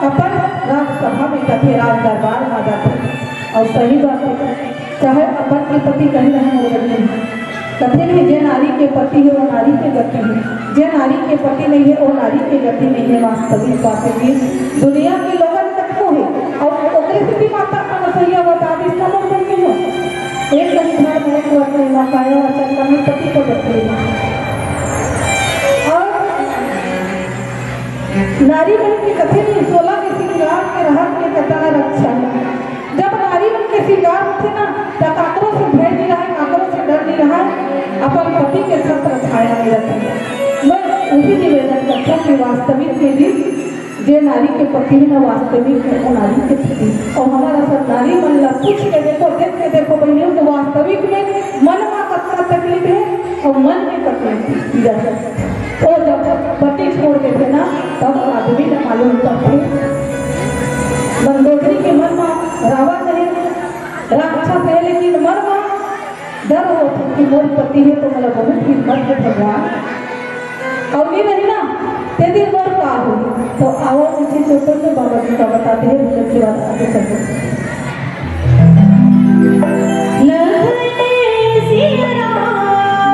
अपन राजसभा में कथे, राज दरबार में जाथे। अउ सही बात हे, चाहे अपन के पति कहीं रहे मोर बहिनी, कथे नहीं, जे नारी के पति हे, वो नारी के गति हे, जे नारी के पति नहीं हे, वो नारी के गति नहीं हे। वास्तविक बात हे कि दुनिया के लोगन कतको हे, अउ ओकरे सेती माता अपन सही बता दिस ना मोर बहिनी हो। एक कहीं घर में एक बात नहीं, ना काया वचन कमी पति को बतले। अउ नारी मन के कथे नहीं, सोलह के श्रृंगार के रहत के कतना रक्षा हे। जब नारी मन के श्रृंगार होथे ना, त काकरो से भय नहीं रहे, काकरो से डर नहीं रहे, अपन पति के छत्र छाया में रथे। मैं उही निवेदन करथों कि वास्तविक में भी जे नारी के पति हे ना, वास्तविक में वो नारी के पति। अउ हमर सब नारी मन ला पूछ के देखो, देख के देखो बहिनी हो, तो वास्तविक में मन मा कतना तकलीफ हे अउ मन में कतना पीड़ा हे। ओ जब पति छोड़ देथे ना, तब आदमी ला मालूम पड़थे। मंदोदरी के मन मा रावण हे, राक्षस हे, लेकिन मन मा डर होथे कि मोर पति हे तो मोला बहुत हिम्मत हे भगवान। अउ नहीं रही ना, ते दिन मोर का हो? तो आओ पीछे चौपन में बाबा जी का बताते हैं, भजन के बाद आगे चलते हैं। लखन सिया राम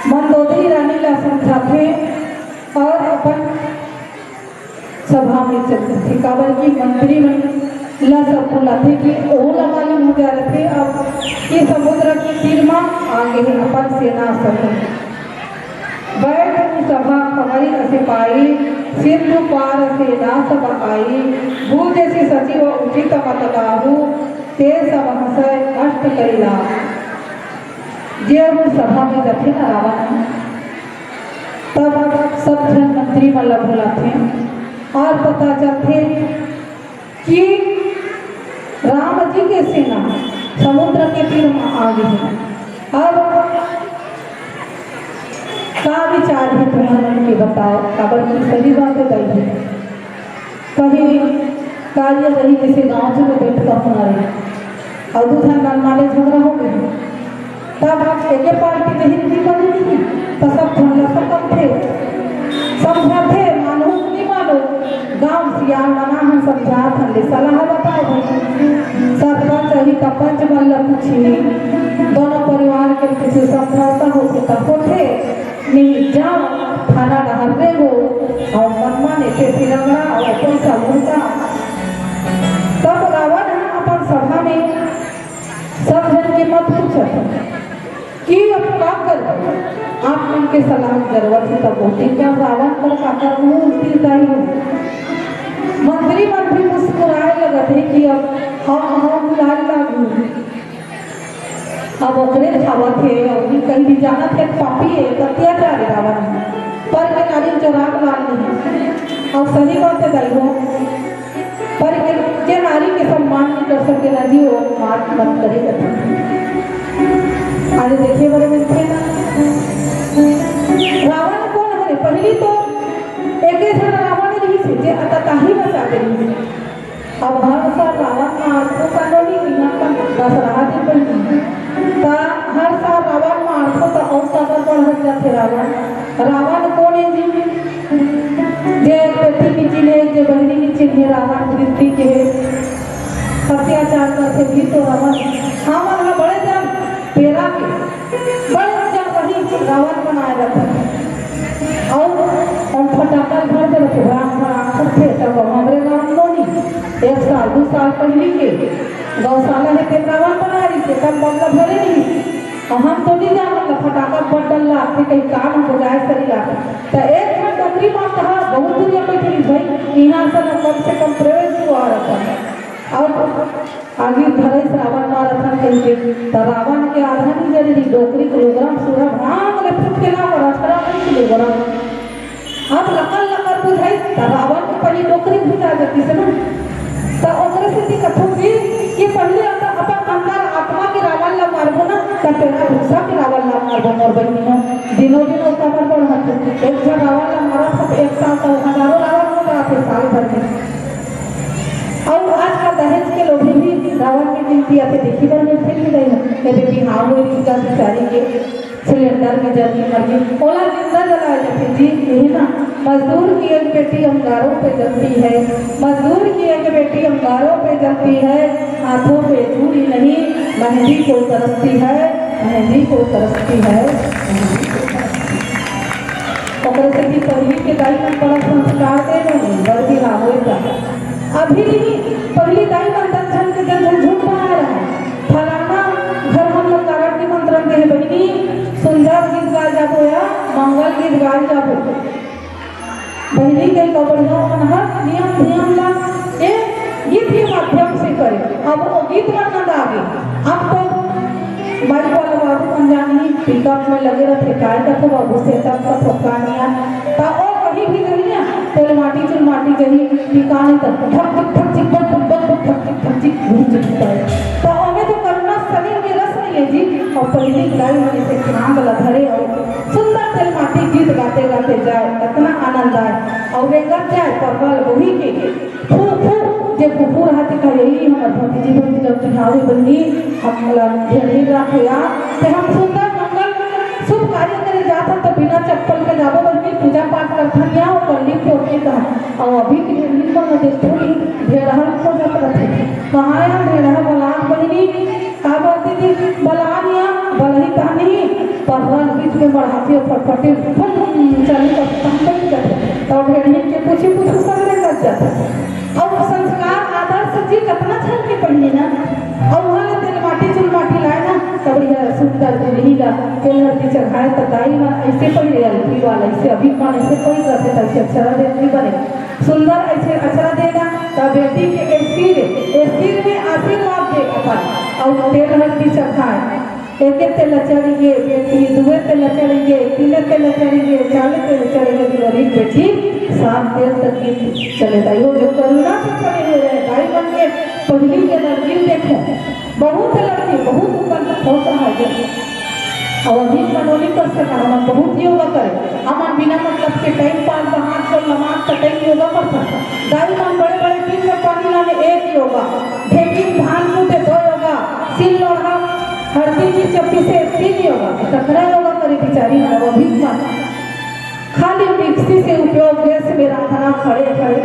मंदोदरी रानी ला समझाथे और अपन सभा में चल देथे, काबर कि मंत्री मन ला सब बुलाथे कि ओहू ला मालूम हो जा रथे अब कि समुद्र के तीर म आ गे हे अपन सेना सब। बैठ सभा खबरि अस पाई, सिंधु पार सेना सब आई, बूझसि सचिव उचित मत काहू, ते सब हँसै अष्ट करि लाहू। जे वो सभा में जाथे ना रावण, तब सब झन मंत्री मन ला बुलाथे और पता चलथे कि राम जी के सेना समुद्र के तीर म आ गे हे। अब का विचार हे तुम्हर मन के, बताओ, काबर कि सही बात हे दाई हे। कहीं कार्य रही, जैसे गाँव में बैठ कर होना रही, और दू झन मन माले झगड़ा हो गए, तब एके पार्टी के हित नहीं बने नहीं, तो सब झन ला सकम थे, समझाथे, मानो नहीं मानो, गाँव सियान मना हम समझात हन, ले सलाह बताओ भाई। सरपंच अही त पंच मन ला पूछी, दोनों परिवार के कुछ समझौता होथे तब होथे, नहीं जाओ थाना डहर रेंगो, और मन माने ते फिर रगड़ा और पैसा लूटा। तब रावण ह अपन सभा में सब झन के मत पूछत कि अब का करबो, आप मन के सलाह के जरूरत हे तब होती। क्या रावण कर काकर मुंह उल्टी उतारी हो। मंत्री मन भी मुस्कुराए लगत हे कि अब हम हम लाल लागू। अब ओकरे खावत हे, अउ भी कहीं भी जानत हे, पापी हे, अत्याचार हे रावण। पर के नारी चोराक लाल नहीं। और सही बात हे दाई हो, पर के, के नारी के सम्मान नहीं कर सके ना जी, वो मार मत करे कभी। आज देखे बड़े मिलथे ना, रावण कौन हरे? पहली तो एके झन रावण रहिस हे, जे अतताही मचा दे रहिस हे। अब हर साल रावण मारथो त नोनी इहाँ पर दशहरा दिन बनी। त हर साल रावण मारथो त अउ कदर बढ़त जाथे रावण। रावण कोन हे जी? जे एक बेटी के चिन्हे, जे बहिनी के चिन्हे, रावण वृत्ति के हे। अत्याचार करथे भी तो रावण। हमन ह बड़े जन पेरा के बड़े जन वही रावण बनाए रथे। अउ हम फटाका भर दे रथे, भड़ाक भड़ाक करथे, तब हमरे गाँव नोनी एक साल, दू साल पहली के गौशाला हे, तेन रावण बना रही थे, तब बम ला भरे नहीं। और हम तो नहीं जानत ला फटाका बड़ डर लागथे, कहीं कान हो जाए सरी लागथे। त एक ठन डोकरी माँ कहा बहुत दुरिहा बैठे रही भाई, यहाँ से ना कम से कम प्रवेश द्वार रहता है। और आगे भरे रावण मारत हन कहिके, त रावण के आधा नहीं जरे रही, डोकरी के लुगरा म सूरा भांग ले फुटके ना पड़ा, खड़ा नहीं लुगरा। अब लकर लकर बुझाई, त रावण के पहली डोकरी बुझा जाती से ना। त ओकरे सेती कथो कि, कि पहले अपन, अपन अंदर आत्मा के रावण ला मारबो ना, त तेरा भूसा के रावण ला मारबो मोर बहिनी हो। दिनों दिन ओकर बढ़त हे। एक झन रावण ला मारत हो, एक साल त हजारों रावण हो जाथे साल भर में। अउ आजकल दहेज के लोभी भी रावण के गिनती आथे, देखी बर मिलथे कि नहीं? मेरे बिहाव में रिश्ता बिचारी के सिलेंडर में जल के मर गई, ओला जिंदा जलाए जाथे जी, यही ना। मजदूर की एक बेटी अंगारों पे जलती है, मजदूर की एक बेटी अंगारों पे जलती है, हाथों पे चूड़ी नहीं, मेहंदी को तरसती है, मेहंदी को तरसती है, मेहंदी को तरसती है। ओकरे से भी पहली के दाई मन बड़ा संस्कार दे रहे, बर बिहाव होए त। अभी नहीं, पहली दाई मन दस झन के दस झन झुंड बनाए रहे। फलाना घर हम लोग कारड निमंत्रण दे हे बहिनी, सुंदर गीत गाए जाबो या मंगल गीत गाए जाबो। बहिनी के कबड़िया मन हर नियम धियम ला ए गीत के माध्यम से करे। अब वो गीत मन न गावे। अब तो बाइक वाला बाबू मन जानी पिकअप में लगे रहते, काय कथो बाबू से तब कथो कहानिया। ता ओ कहीं भी जही ना, तेल माटी चुल माटी जही, ठिकाने तक धक धक धक चिक बक बक बक धक धक धक चिक घूम चुकी है। तो ओमे तो करुणा सलील के रस नहीं है जी। और पहली गाय मन से खांग ला धरे और सुंदर तेल माटी गीत गाते गाते जाए, इतना आनंद आए। और वे गत जाए पर बल वही के फू फू जे फूफू रहा थे कहे, "यही हमर भतीजी भतीजा चुनावी बनी, हम ला ढेर ढेर राखे आ, ते हम सुंदर मंगल शुभ कार्य करे जात हन, तो बिना चप्पल के जाबो बहिनी, पूजा पाठ करथन या ओकर लिप पोत के कहा।" और अभी के ढेर लिप मन देख थोड़ी ढेर हल हो जात रहते। कहाँ या ढेर हल बलान बहिनी, का बात दीदी, बलान या बलही कहानी, पहरा बीच में मढ़ाथे, फटफटी फुन फुन चालू कर, तब बज जाथे। तब भेड़िया के पूछी पूछू सब ले लग जाथे। अब संस्कार आदर से जी कतना छन के पहिने ना, अउ वहाँ ले तेल माटी चुल माटी लाए ना, तब यह सुंदर दुल्ही ला तेल हल्दी चढ़ाए, त दाई मन ऐसे पहिरे, अल्फी वाला ऐसे, अभी मन ऐसे पहिर रहथे, तैसे अक्षरा दे नहीं बने, सुंदर ऐसे अक्षरा देना, तब बेटी के ए सिर, ए सिर में आशीर्वाद दे अपन, अउ तेल हल्दी चढ़ाए। एके तेल चढ़ गे बेटी, दुए तेल चढ़ गे, तीने तेल चढ़ गे, चाले तेल चढ़ गे, दुलरी बेटी, सात तेल तक गीत चले। दाई हो जो करुणा से चले हुए रहे, दाई मन के पहली के लड़की देखो, बहुत लड़की, बहुत ऊपर तक पहुंच रहा है। और अभी मनोनी कर सका, हमन बहुत योगा करे, हमन बिना मतलब के टाइम पास, हाथ जोड़, नमाज का टाइम योगा कर सकता। दाई मन बड़े बड़े टीन में पानी लाने, एक योगा, ढेकी धान कूटे, दो योगा, सिल लोढ़ा, हरदी की चप्पी से, तीन योगा। कतना योगा करे बिचारी मन, वो भी मन। खाली मिक्सी से उपयोग, गैस में रांधना, खड़े खड़े।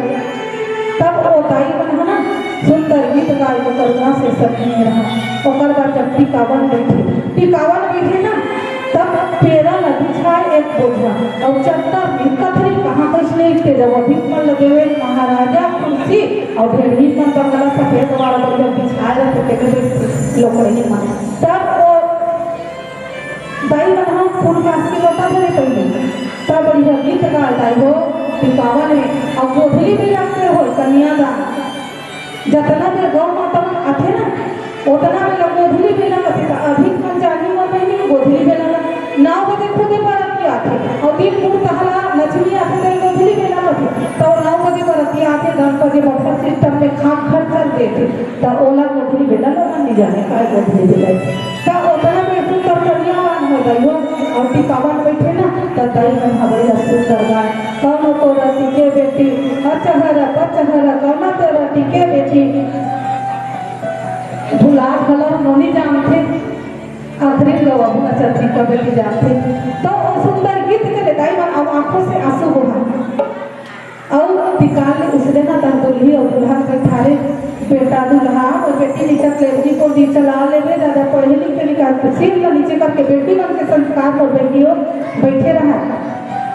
तब वो दाई मन है ना, सुंदर गीत गाए, वो करुणा से सखी में रहा। ओकर बाद जब टिकावन बैठे, टिकावन बैठे ना, तब पेरा ला बिछाए एक बोझा, और चद्दर भी कथरी कहाँ कुछ नहीं थे, जब अभी मन लगे हुए महाराजा कुर्सी और भेड़ही मन बंगला सफेद वाला बढ़िया बिछाए रहते, तेमे बैठते लोकड़ही मन। तब वो दाई मन ह फूल कांस के लोटा धरे पहिले, तब बढ़िया गीत गाए दाई हो, टिकावन में। और गोधली भी रखते हो, कन्यादान। जतना बेर गौ माता मन आथे ना, ओतना बेर ला गोधली बेला कथे, त अधिक मन जानी मन बहिनी गोधली बेला ला नौ बजे खुदे बरतिया आथे, और दिन कुड़ तहला लक्ष्मी आथे, त गोधली बेला कथे, त नौ बजे बरतिया आथे, दस बजे बफर सिस्टम में खाक खर कर देथे, त ओला गोधली बेला ला मन नहीं जाने, काय गोधली बेला। त ओतना बेर सुंदर कन्यावान हो दाई हो, और टिकावन बैठे ना, त दाई मन ह बढ़िया सुंदर गाए, कौन तोरा टिके बेटी, अचहर पचहर, कौन तोरा टिके बेटी। भुला भला नोनी जानथे, आखिरी गवा भुला चंद्रिका बेटी जानथे। तो वो सुंदर गीत के ले दाई मन अब आंखों से आंसू बहा। अउ टिकावन ले उसने ना तन दुल्ही अउ दुल्हन बैठारे, बेटा दुल्हा और बेटी नीचे लड़की को दी चला लेवे, ज्यादा पढ़े लिखे निकाल, सिर ला नीचे करके बेटी मन के संस्कार और बेटी हो बैठे रहा।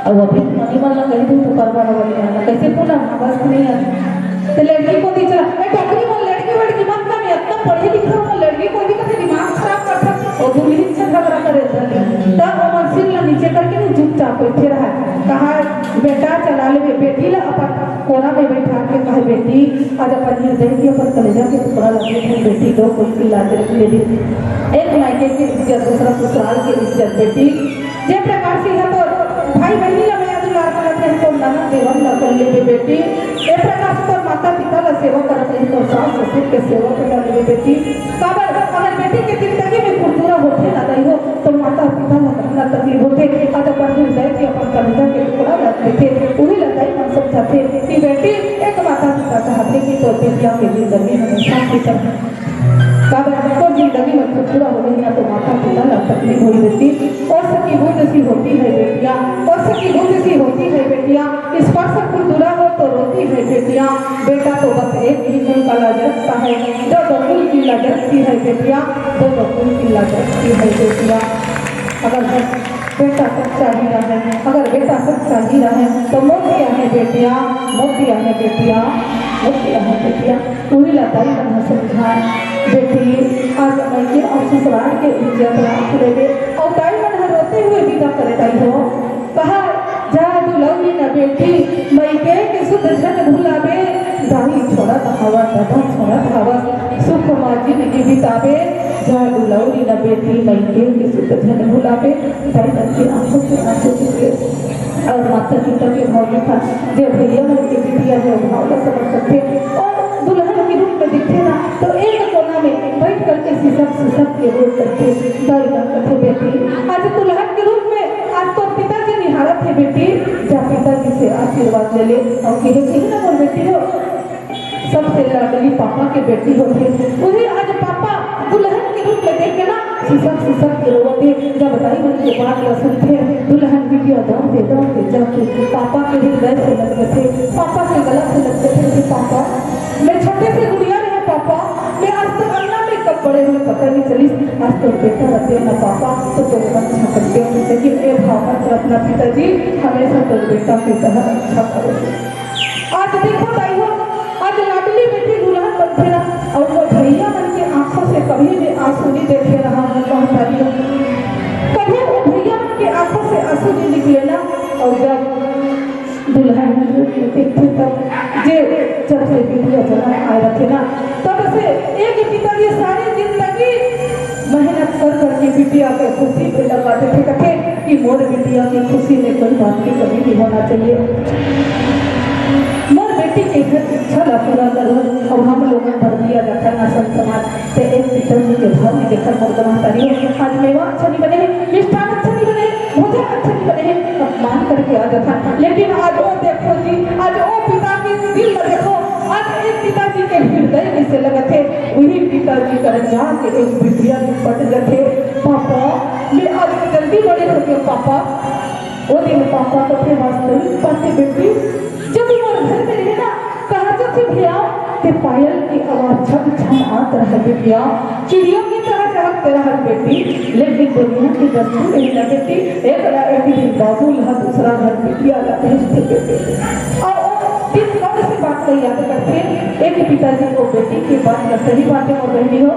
अब अभी मनी मन ला कही दूं तो करवा वाली है, कैसे पूरा अवस्थ नहीं है। तो लड़की को दी चला, ए, टोकरी मन लड़की वड़की मत कमी, इतना पढ़े लिखे हो, लड़की को भी कैसे दिमाग खराब करता, और दुल्ही से झगड़ा करे रहती। तब हमर सिर ला नीचे करके नहीं चुपचाप बैठे रहा। कहा, बेटा चला लेवे, बेटी ला अपन कोना में बैठा के कहे, बेटी, आज अपन हृदय की, अपन कलेजा के टुकड़ा लगे थे, बेटी, दो कोई की लाज रख ले दी। एक मायके की इज्जत, दूसरा ससुराल की इज्जत, बेटी। जे प्रकार से है तो भाई बहनी ला मया दुलार करत रहे, तो ननद देवर ला कर लेवे, बेटी। ए प्रकार से तोर माता पिता ला सेवा करत रहे, तोर सास ससुर के सेवा कर लेवे, बेटी। काबर अगर बेटी के जिंदगी में कुरकुरा होथे ना दाई हो, तो माता पिता ला कितना तकलीफ होथे। आज अपन हृदय के, अपन कलेजा के टुकड़ा रख देथे, उही ला दाई मन समझाथे कि बेटी, एक माता पिता चाहथे कि तोर बिटिया के जिंदगी में शांति कर। काबर तोर जिंदगी में कुरकुरा होही ना, तो माता पिता ला तकलीफ होही बेटी। ओस की बूंद सी होती है बेटिया, ओस की बूंद सी होती है बेटिया, स्पर्श खुरदुरा हो तो रोती है बेटिया। बेटा तो बस एक ही फूल का लाज रखता है, दो दो फूल की लाज रखती है बेटिया, दो दो फूल की लाज रखती है बेटिया। अगर बेटा सच्चा हीरा है, अगर बेटा सच्चा हीरा है, तो मोतिया है बेटिया, मोतिया है बेटिया, मोतिया है बेटिया। उही ला दाई मन ह समझाए, बेटी, आज मइके अउ ससुराल के इज्जत राख लेबे, अउ दाई मन ह रोते हुए विदा करे दाई हो। कहा, जा दुलौरी न बेटी, मइके के सुध झन भुलाबे। दाई छोड़त हवस, ददा छोड़त हवस, सुख मा जिनगी बिताबे। जा दुलौरी न बेटी, मइके के सुध झन भुलाबे। दाई मन के आंखों से आंसू गिरे। अउ माता पिता के भाव में था, जे भैया मन के बिटिया हे, भाव ला समझ सकथे। अउ दुल्हन के रूप में दिखथे ना, तो एक कोना में बैठ करके सिसक सिसक के रो करथे। दाई मन कथे, बेटी, आज दुल्हन के रूप में आज तोर पिताजी निहारत हे बेटी, जा पिताजी से आशीर्वाद ले ले। अउ कहे, कहे ना मोर बेटी हो, सबसे लाडली पापा के बेटी होथे। उही आज पापा दुल्हन के रूप में देख के ना सिसक सिसक के रोवत हे। जब दाई मन के बात ला सुनथे, दुल्हन बिटिया दौड़ते दौड़ते जाके पापा के हृदय से लग जथे, पापा के गला से लग जथे कि पापा, मैं छोटे से गुड़िया रहे पापा, मैं आज तक अंगना में कब बड़े हुए पता नहीं चलिस। आज तोर बेटा रहितेव ना पापा, तो तोर रक्षा करतेव, लेकिन ए भावना से अपना पिताजी हमेशा तोर बेटा के तरह रक्षा करे। आज देखो दाई हो, आज लाडली बेटी दुल्हन बनथे ना, अउ वो भैया मन के आंखों से कभी भी आंसू नहीं देखे रहा हूँ महतारी हो। कभी वो भैया मन के आंखों से आंसू नहीं निकले ना। अउ जब दुल्हन के रूप में देखथे तब, जे जब से बिटिया जनम आए रथे ना, तब से एक पिताजी सारी जिंदगी मेहनत कर कर के बिटिया के खुशी में लगा देथे, कथे कि मोर बिटिया की खुशी में कोई बात की कमी नहीं होना चाहिए। मोर बेटी के हर इच्छा ला पूरा करो। अब हम लोगन बर दिया जाता ना संत समाज, ते एक पिताजी के भाव में देखकर मोर महतारी हो। आज मेवा अच्छा नहीं बने हे, मिष्ठान अच्छा नहीं बने हे, भोजन अच्छा नहीं बने हे, अपमान करके आ जाता। लेकिन आज वो देखो जी, आज वो पिता के दिल में देखो, आज एक पिताजी के हृदय कैसे लगत हे, वही पिताजी कर जाके एक बिटिया निपट जाथे। पापा, मैं आज जल्दी बड़े हो गए पापा। वो दिन पापा कथे, वास्तविक बात हे बेटी, जब मोर घर में रहे ना, कहा जाथे भैया, ते पायल की आवाज छम छम आत रहे बिटिया, चिड़ियों की तरह चहकते रहे बेटी। लेकिन दुनिया की दस्तूर है ना बेटी, एक ना एक दिन बाबू ला दूसरा घर बिटिया ला भेजथे बेटी। और वो दिन कब से बात को याद करथे, एक पिताजी को बेटी की बात का सही बात है और बहनी हो,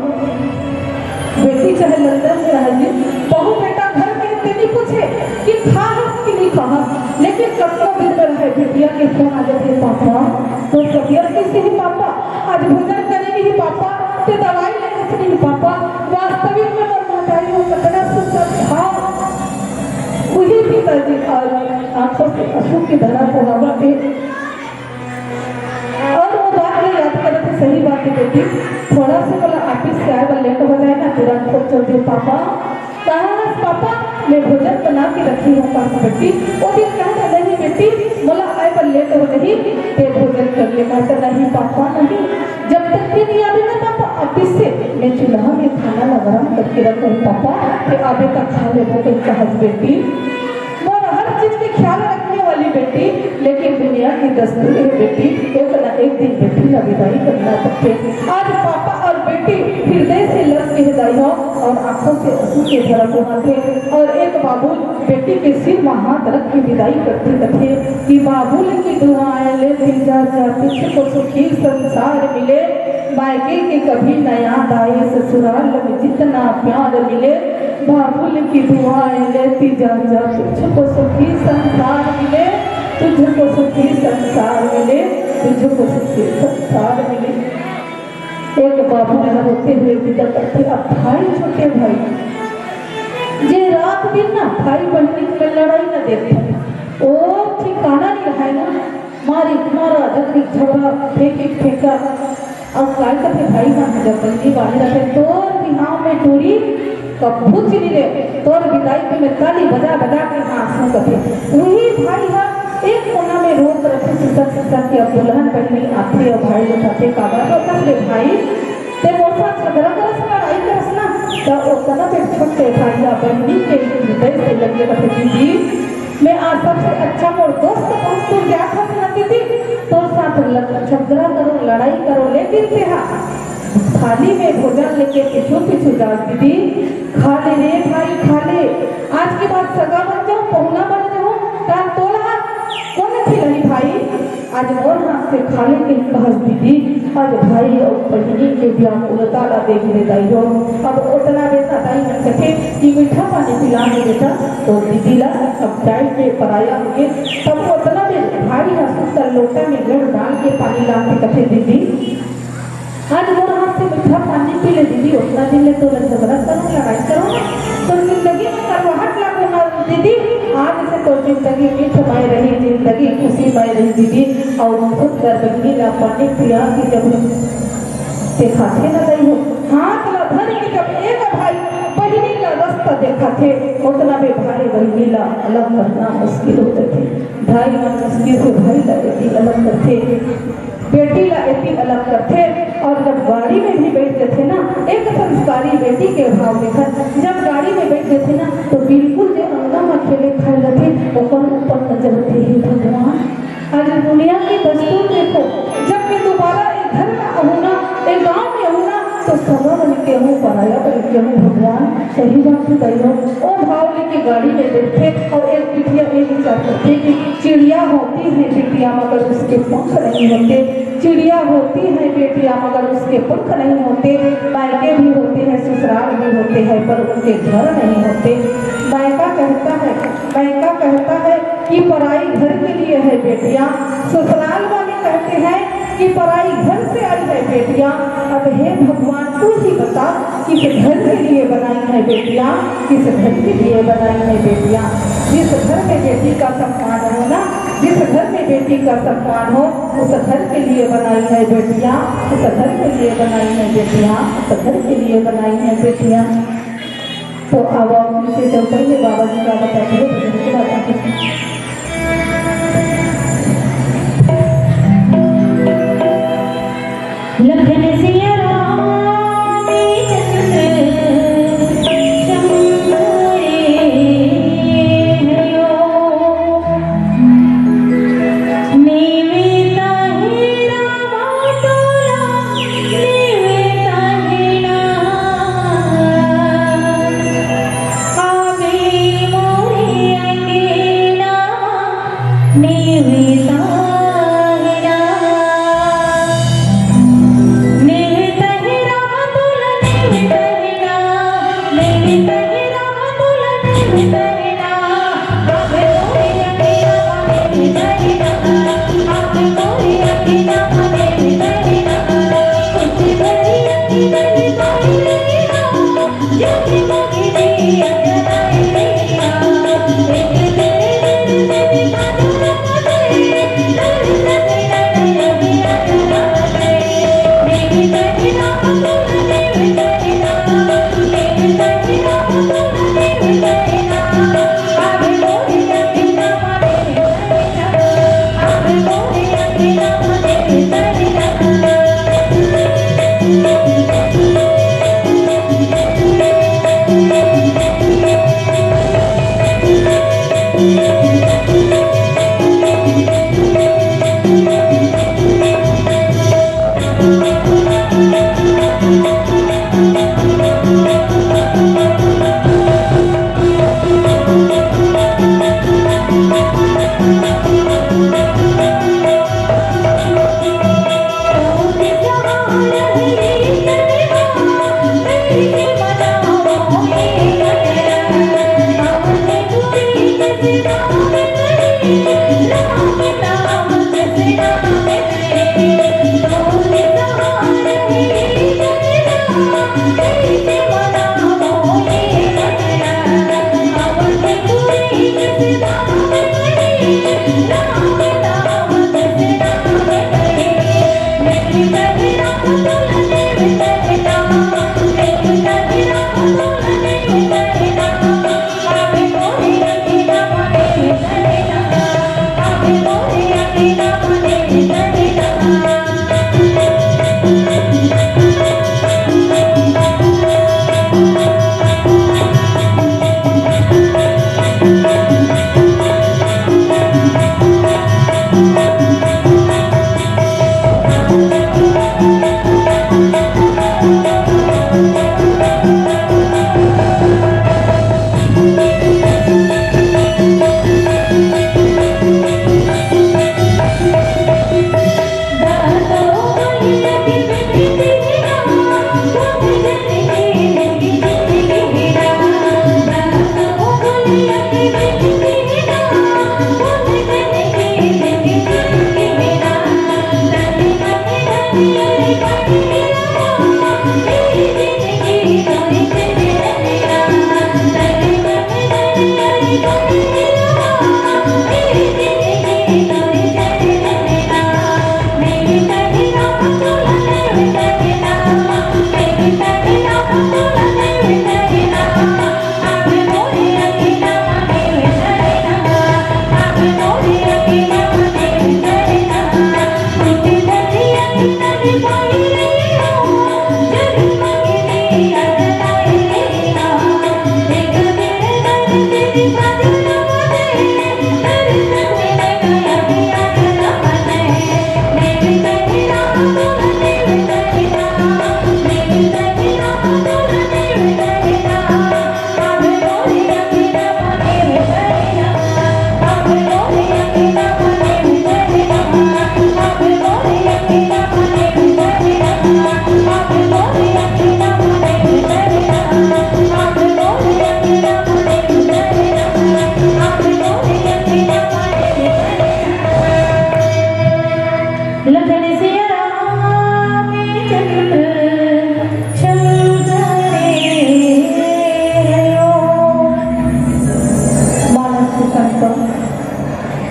बेटी चाहे लंदन में रह जी, बहू बेटा घर में तेनी पूछे कि खा हस कि नहीं खा हस, लेकिन कतको दिन में रहे बिटिया के फोन आ जाथे, पापा, तोर तबियत कैसे हे पापा? आज भोजन करे नहीं पापा, ते दवाई ले हस नहीं पापा? वास्तविक में मोर महतारी हो कतना सुंदर भाव। वही पिताजी आज आंखों से आंसू की धारा बहावत हे। और वो बात ला याद करत हे, सही बात हे बेटी, थोड़ा से मोला ऑफिस से आए बर लेट हो जाए ना, तुरंत फोन कर दे, पापा, कहाँ हस पापा, मैं भोजन बना के रखी हूँ। पापा बेटी, वो दिन कहा था, नहीं बेटी, मोला आए बर लेट हो रही, ते भोजन कर ले। कहा था, नहीं पापा, नहीं, जब तक ते नहीं आबे ना पापा ऑफिस से, मैं चूल्हा में खाना ला गरम करके रखूँ पापा, ते आबे तक खा लेबो। कहा बेटी, मोर हर चीज के ख्याल रखने वाली बेटी, लेकिन दुनिया की दस्तूर है बेटी, एक ना एक दिन बेटी ला विदाई करना पड़थे। आज पापा और बेटी हृदय से लग के विदाई हो और आंखों से आंसू के धारा बहाथे। और एक बाबू बेटी के सिर में हाथ रख के विदाई करथे, कथे कि बाबुल की दुआएं लेती जा जा, तुझको सुखी संसार मिले, मायके की कभी न याद आए, ससुराल में जितना प्यार मिले, बाबुल की दुआएं लेती जा जा, तुझको सुखी संसार मिले, तुझको सुखी संसार मिले, तुझको सुखी संसार मिले। एक बाबू ला रोते हुए विदा करथे, अब भाई, छोटे भाई, जे रात दिन ना भाई बहनी में लड़ाई ना देखथे, ओ ठिकाना नहीं रहे ना, मारी मारा, झगड़ी झगड़ा, फेंकी फेंका। अब काय कथे भाई मन, जब बहनी बानी रथे, तोर बिहाव में टूरी कभू चिनी रे, तोर विदाई के में ताली बजा बजा के हाँसू कथे। वही भाई हा एक कोना में रोत रथे, सिसक सिसक के। अब दुल्हन बहनी आथे और भाई उठाथे, काबर रोतस रे भाई, ते मोर साथ झगड़ा करस, लड़ाई करस ना, त ओतना बेर छोटे भाई हा बहनी के हृदय से लगे कथे, दीदी, मैं आज सबसे अच्छा मोर दोस्त बहुत दूर जात हस ना दीदी, तोर साथ लग-, झगड़ा करो, लड़ाई करो, लेकिन तेहा थाली में भोजन लेके पीछू पीछू जा दीदी, खा ले रे भाई, खा ले। आज के बाद सगा बन जाओ, पहुना बन जाओ, त तोला कोन खिलाही भाई? आज मोर हाथ से खा ले के कहस दीदी, आज भाई अउ बहिनी के व्याकुलता ला देख ले दाई हो। अब ओतना बेर ना दाई मन कथे कि मीठा पानी पिला दे बेटा, तो दीदी ला अब चाय के पराया होगे। तब ओतना बेर भाई हा सुंदर लोटा में गुड़ डाल के पानी ला के कथे, दीदी, आज मोर हाथ से मीठा पानी पी ले दीदी, ओतना दिन ले तोला झगड़ा करो, लड़ाई करो ना, तोर जिंदगी में करवाहट लागू ना दीदी, आज से तोर जिंदगी मीठ मय रही, जिंदगी खुशी मय रही दीदी। अउ सुंदर बहिनी ला पानी पिया के जब देखाथे ना दाई हो, हाथ ला धर के जब एक भाई बहिनी ला रास्ता देखाथे, ओतना में भाई बहिनी ला अलग करना मुश्किल हो जाथे। भाई मन मुश्किल से भाई ला बेटी अलग करथे, बेटी ला एती अलग करथे। और जब गाड़ी में भी बैठ जथे ना, एक संस्कारी बेटी के भाव देखत, जब गाड़ी में बैठ जथे ना, तो बिल्कुल जे अंगना में खेले खाए रथे, ओकर ऊपर नजर रथे। हे भगवान, आज दुनिया के दस्तूर देखो, जब मैं दोबारा ए घर में आहूँ ना, ए गांव में आहूँ ना, तो सगा बन के कहूँ पराया पर कहूँ भगवान, सही बात तो कहियो। ओ भाव लेके गाड़ी में बैठे और एक बिटिया ये विचार करते कि चिड़िया होती है बेटियाँ मगर उसके पंख नहीं होते। चिड़िया होती है बेटियाँ मगर उसके पंख नहीं होते। मायके भी होते हैं, ससुराल भी होते हैं, पर उनके घर नहीं होते। मायका कहता है, मायका कहता है कि पराई घर के लिए है बेटियाँ। ससुराल वाले कहते हैं कि पराई घर से आई है बेटियाँ। अब हे भगवान, तू ही बता, किस घर के लिए बनाई है बेटियाँ, किस घर के लिए बनाई है बेटियाँ। जिस घर में बेटी का सम्मान हो ना, जिस घर में बेटी का सम्मान हो, उस घर के लिए बनाई है बेटियाँ, उस घर के लिए बनाई है बेटियाँ, उस घर के लिए बनाई है बेटियाँ। तो अब आप नीचे चल पड़ेंगे, बाबा जी का बताते हैं भजन के बाद। लखन सिया राम चंद्र शंभु रे हरिओ। नेवता हे रामा तोला, नेवता हे ना। आवे मोरे अंगना, नेवता हे ना। नेवता हे रामा तोला, नेवता हे ना। नेवता हे रामा तोला, नेवता हे ना।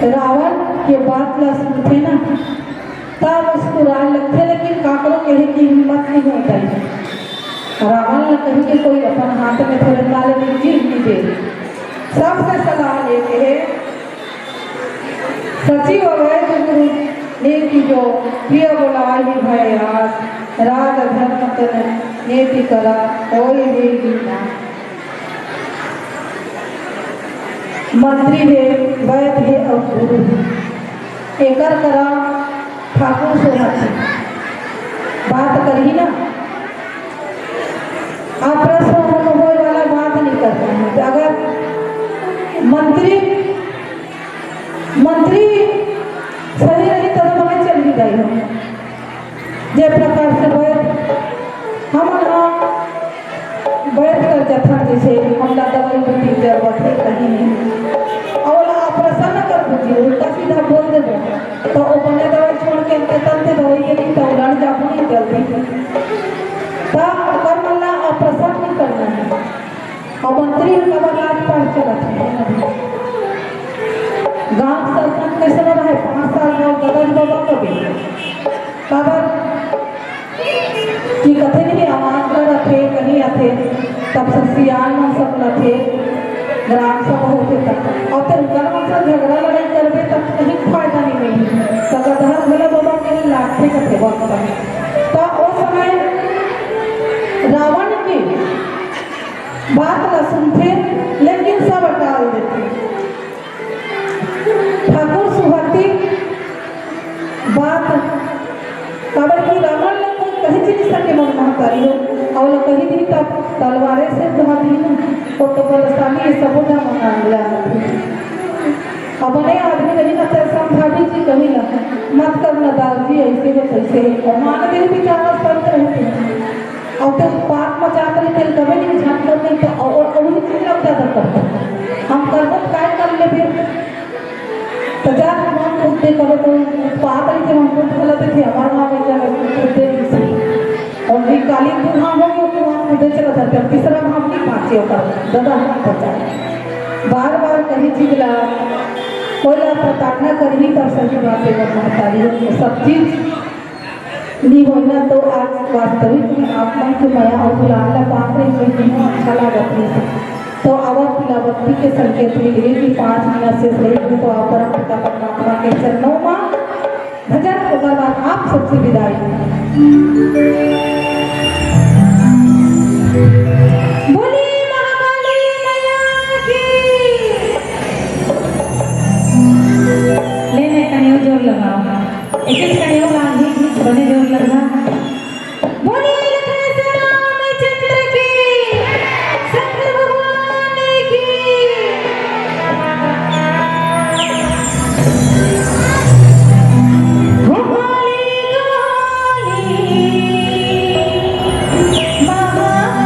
रावण के बात ला सुनथे ना, त मुस्कुराए लगथे, लेकिन काकरो कहे के हिम्मत नहीं होता है। रावण ला कही के कोई अपन हाथ में थोड़े ताले में जीत नहीं दे। सबसे सलाह लेके है, सचिव अवैध गुरु ने की जो प्रिय बोलाही भय आस, राज धर्म तन नेति करा कोई भी ना। मंत्री हे, वैद हे अउ गुरु हे। एकर करा ठाकुर सोहत हे। बात करही ना, अप्रसन्न होए वाला बात नहीं करना है। अगर मंत्री, मंत्री सही रही, तब हमें चल ही जाए हो। जे प्रकार से वैद, हमन ह वैद कर जथन, जैसे हमला दवाई बूटी के जरूरत है कहीं नहीं, अउ ओला अप्रसन्न कर बुझी, उल्टा सीधा बोल देबो, तो ओ बने दवाई छोड़ के अंते तंते दवाई देती, तो लड़ जाबो नहीं जल्दी। तो ओकर मन ला अप्रसन्न नहीं करना है। अउ मंत्री ह काबर लात पार चलत हे? गांव सरपंच कैसे न रहे, पांच साल गांव गदर बाबा कभी काबर कि कथे नहीं, आवाज ला रथे, कहीं आथे, तब से सियान मन सब रथे, ग्राम सभा होथे तब। अउ ते उनकर मन से झगड़ा लड़ाई करबे, तब कहीं फायदा नहीं मिली। तो गदहर भोले बाबा के लिए लाठे कथे वक्त। तो ओ समय रावण की बात ला सुनथे, लेकिन सब टाल देथे। ठाकुर सुहती बात, काबर कि रावण ला कोई कही नहीं सके, मोर महतारी हो, अउ ला कही दी तब तलवारे से उड़ा दी ना, वो तो बलशाली ये सबो झन मंगा मिला। अब बने आदमी रही ना, तो समझा भी जी कही ना, मत करना दाऊ जी, ऐसे है, तैसे है, और मान भी बेचारा संत रहते हैं। अउ तो पाप मचात रहिथे, कभी नहीं झांकत नहीं, तो और, और उही चीज लोग ज्यादा करते हैं। हम करबो तो काय कर लेबे? तो जा भगवान खुद दे, कभी कोई पाप रहिथे, हम खुद गलत थे, हमार माँ बेटा खुद दे नहीं सही। और भी काली गुना हो गई, तो हम खुद चला जाते हैं, तीसरा भाव नहीं पाचे होकर, दादा हम बचा। बार बार कही चीज ला, कोई ला प्रताड़ना करही, तब सही बात है, वो महतारी हो, सब चीज नी होना तो आज वास्तविक में आप मन के मया अउ दुलार ला पात रहिस होही, अच्छा लागत रहिस। तो अवध तिलावती के संकेत मिल गे कि पाँच मिनट से सही हो, तो आप परम पिता परमात्मा के चरणों में भजन, ओकर बाद आप सबसे विदाई। बोलिए महाकाली मैया की। ले, मैं कनियो जोर लगाओ। एक एक कनियो लागी, बने जोर लगा। बोलिए लखन से रामचंद्र की, शंकर भगवान की। हो काली काली महाकाली।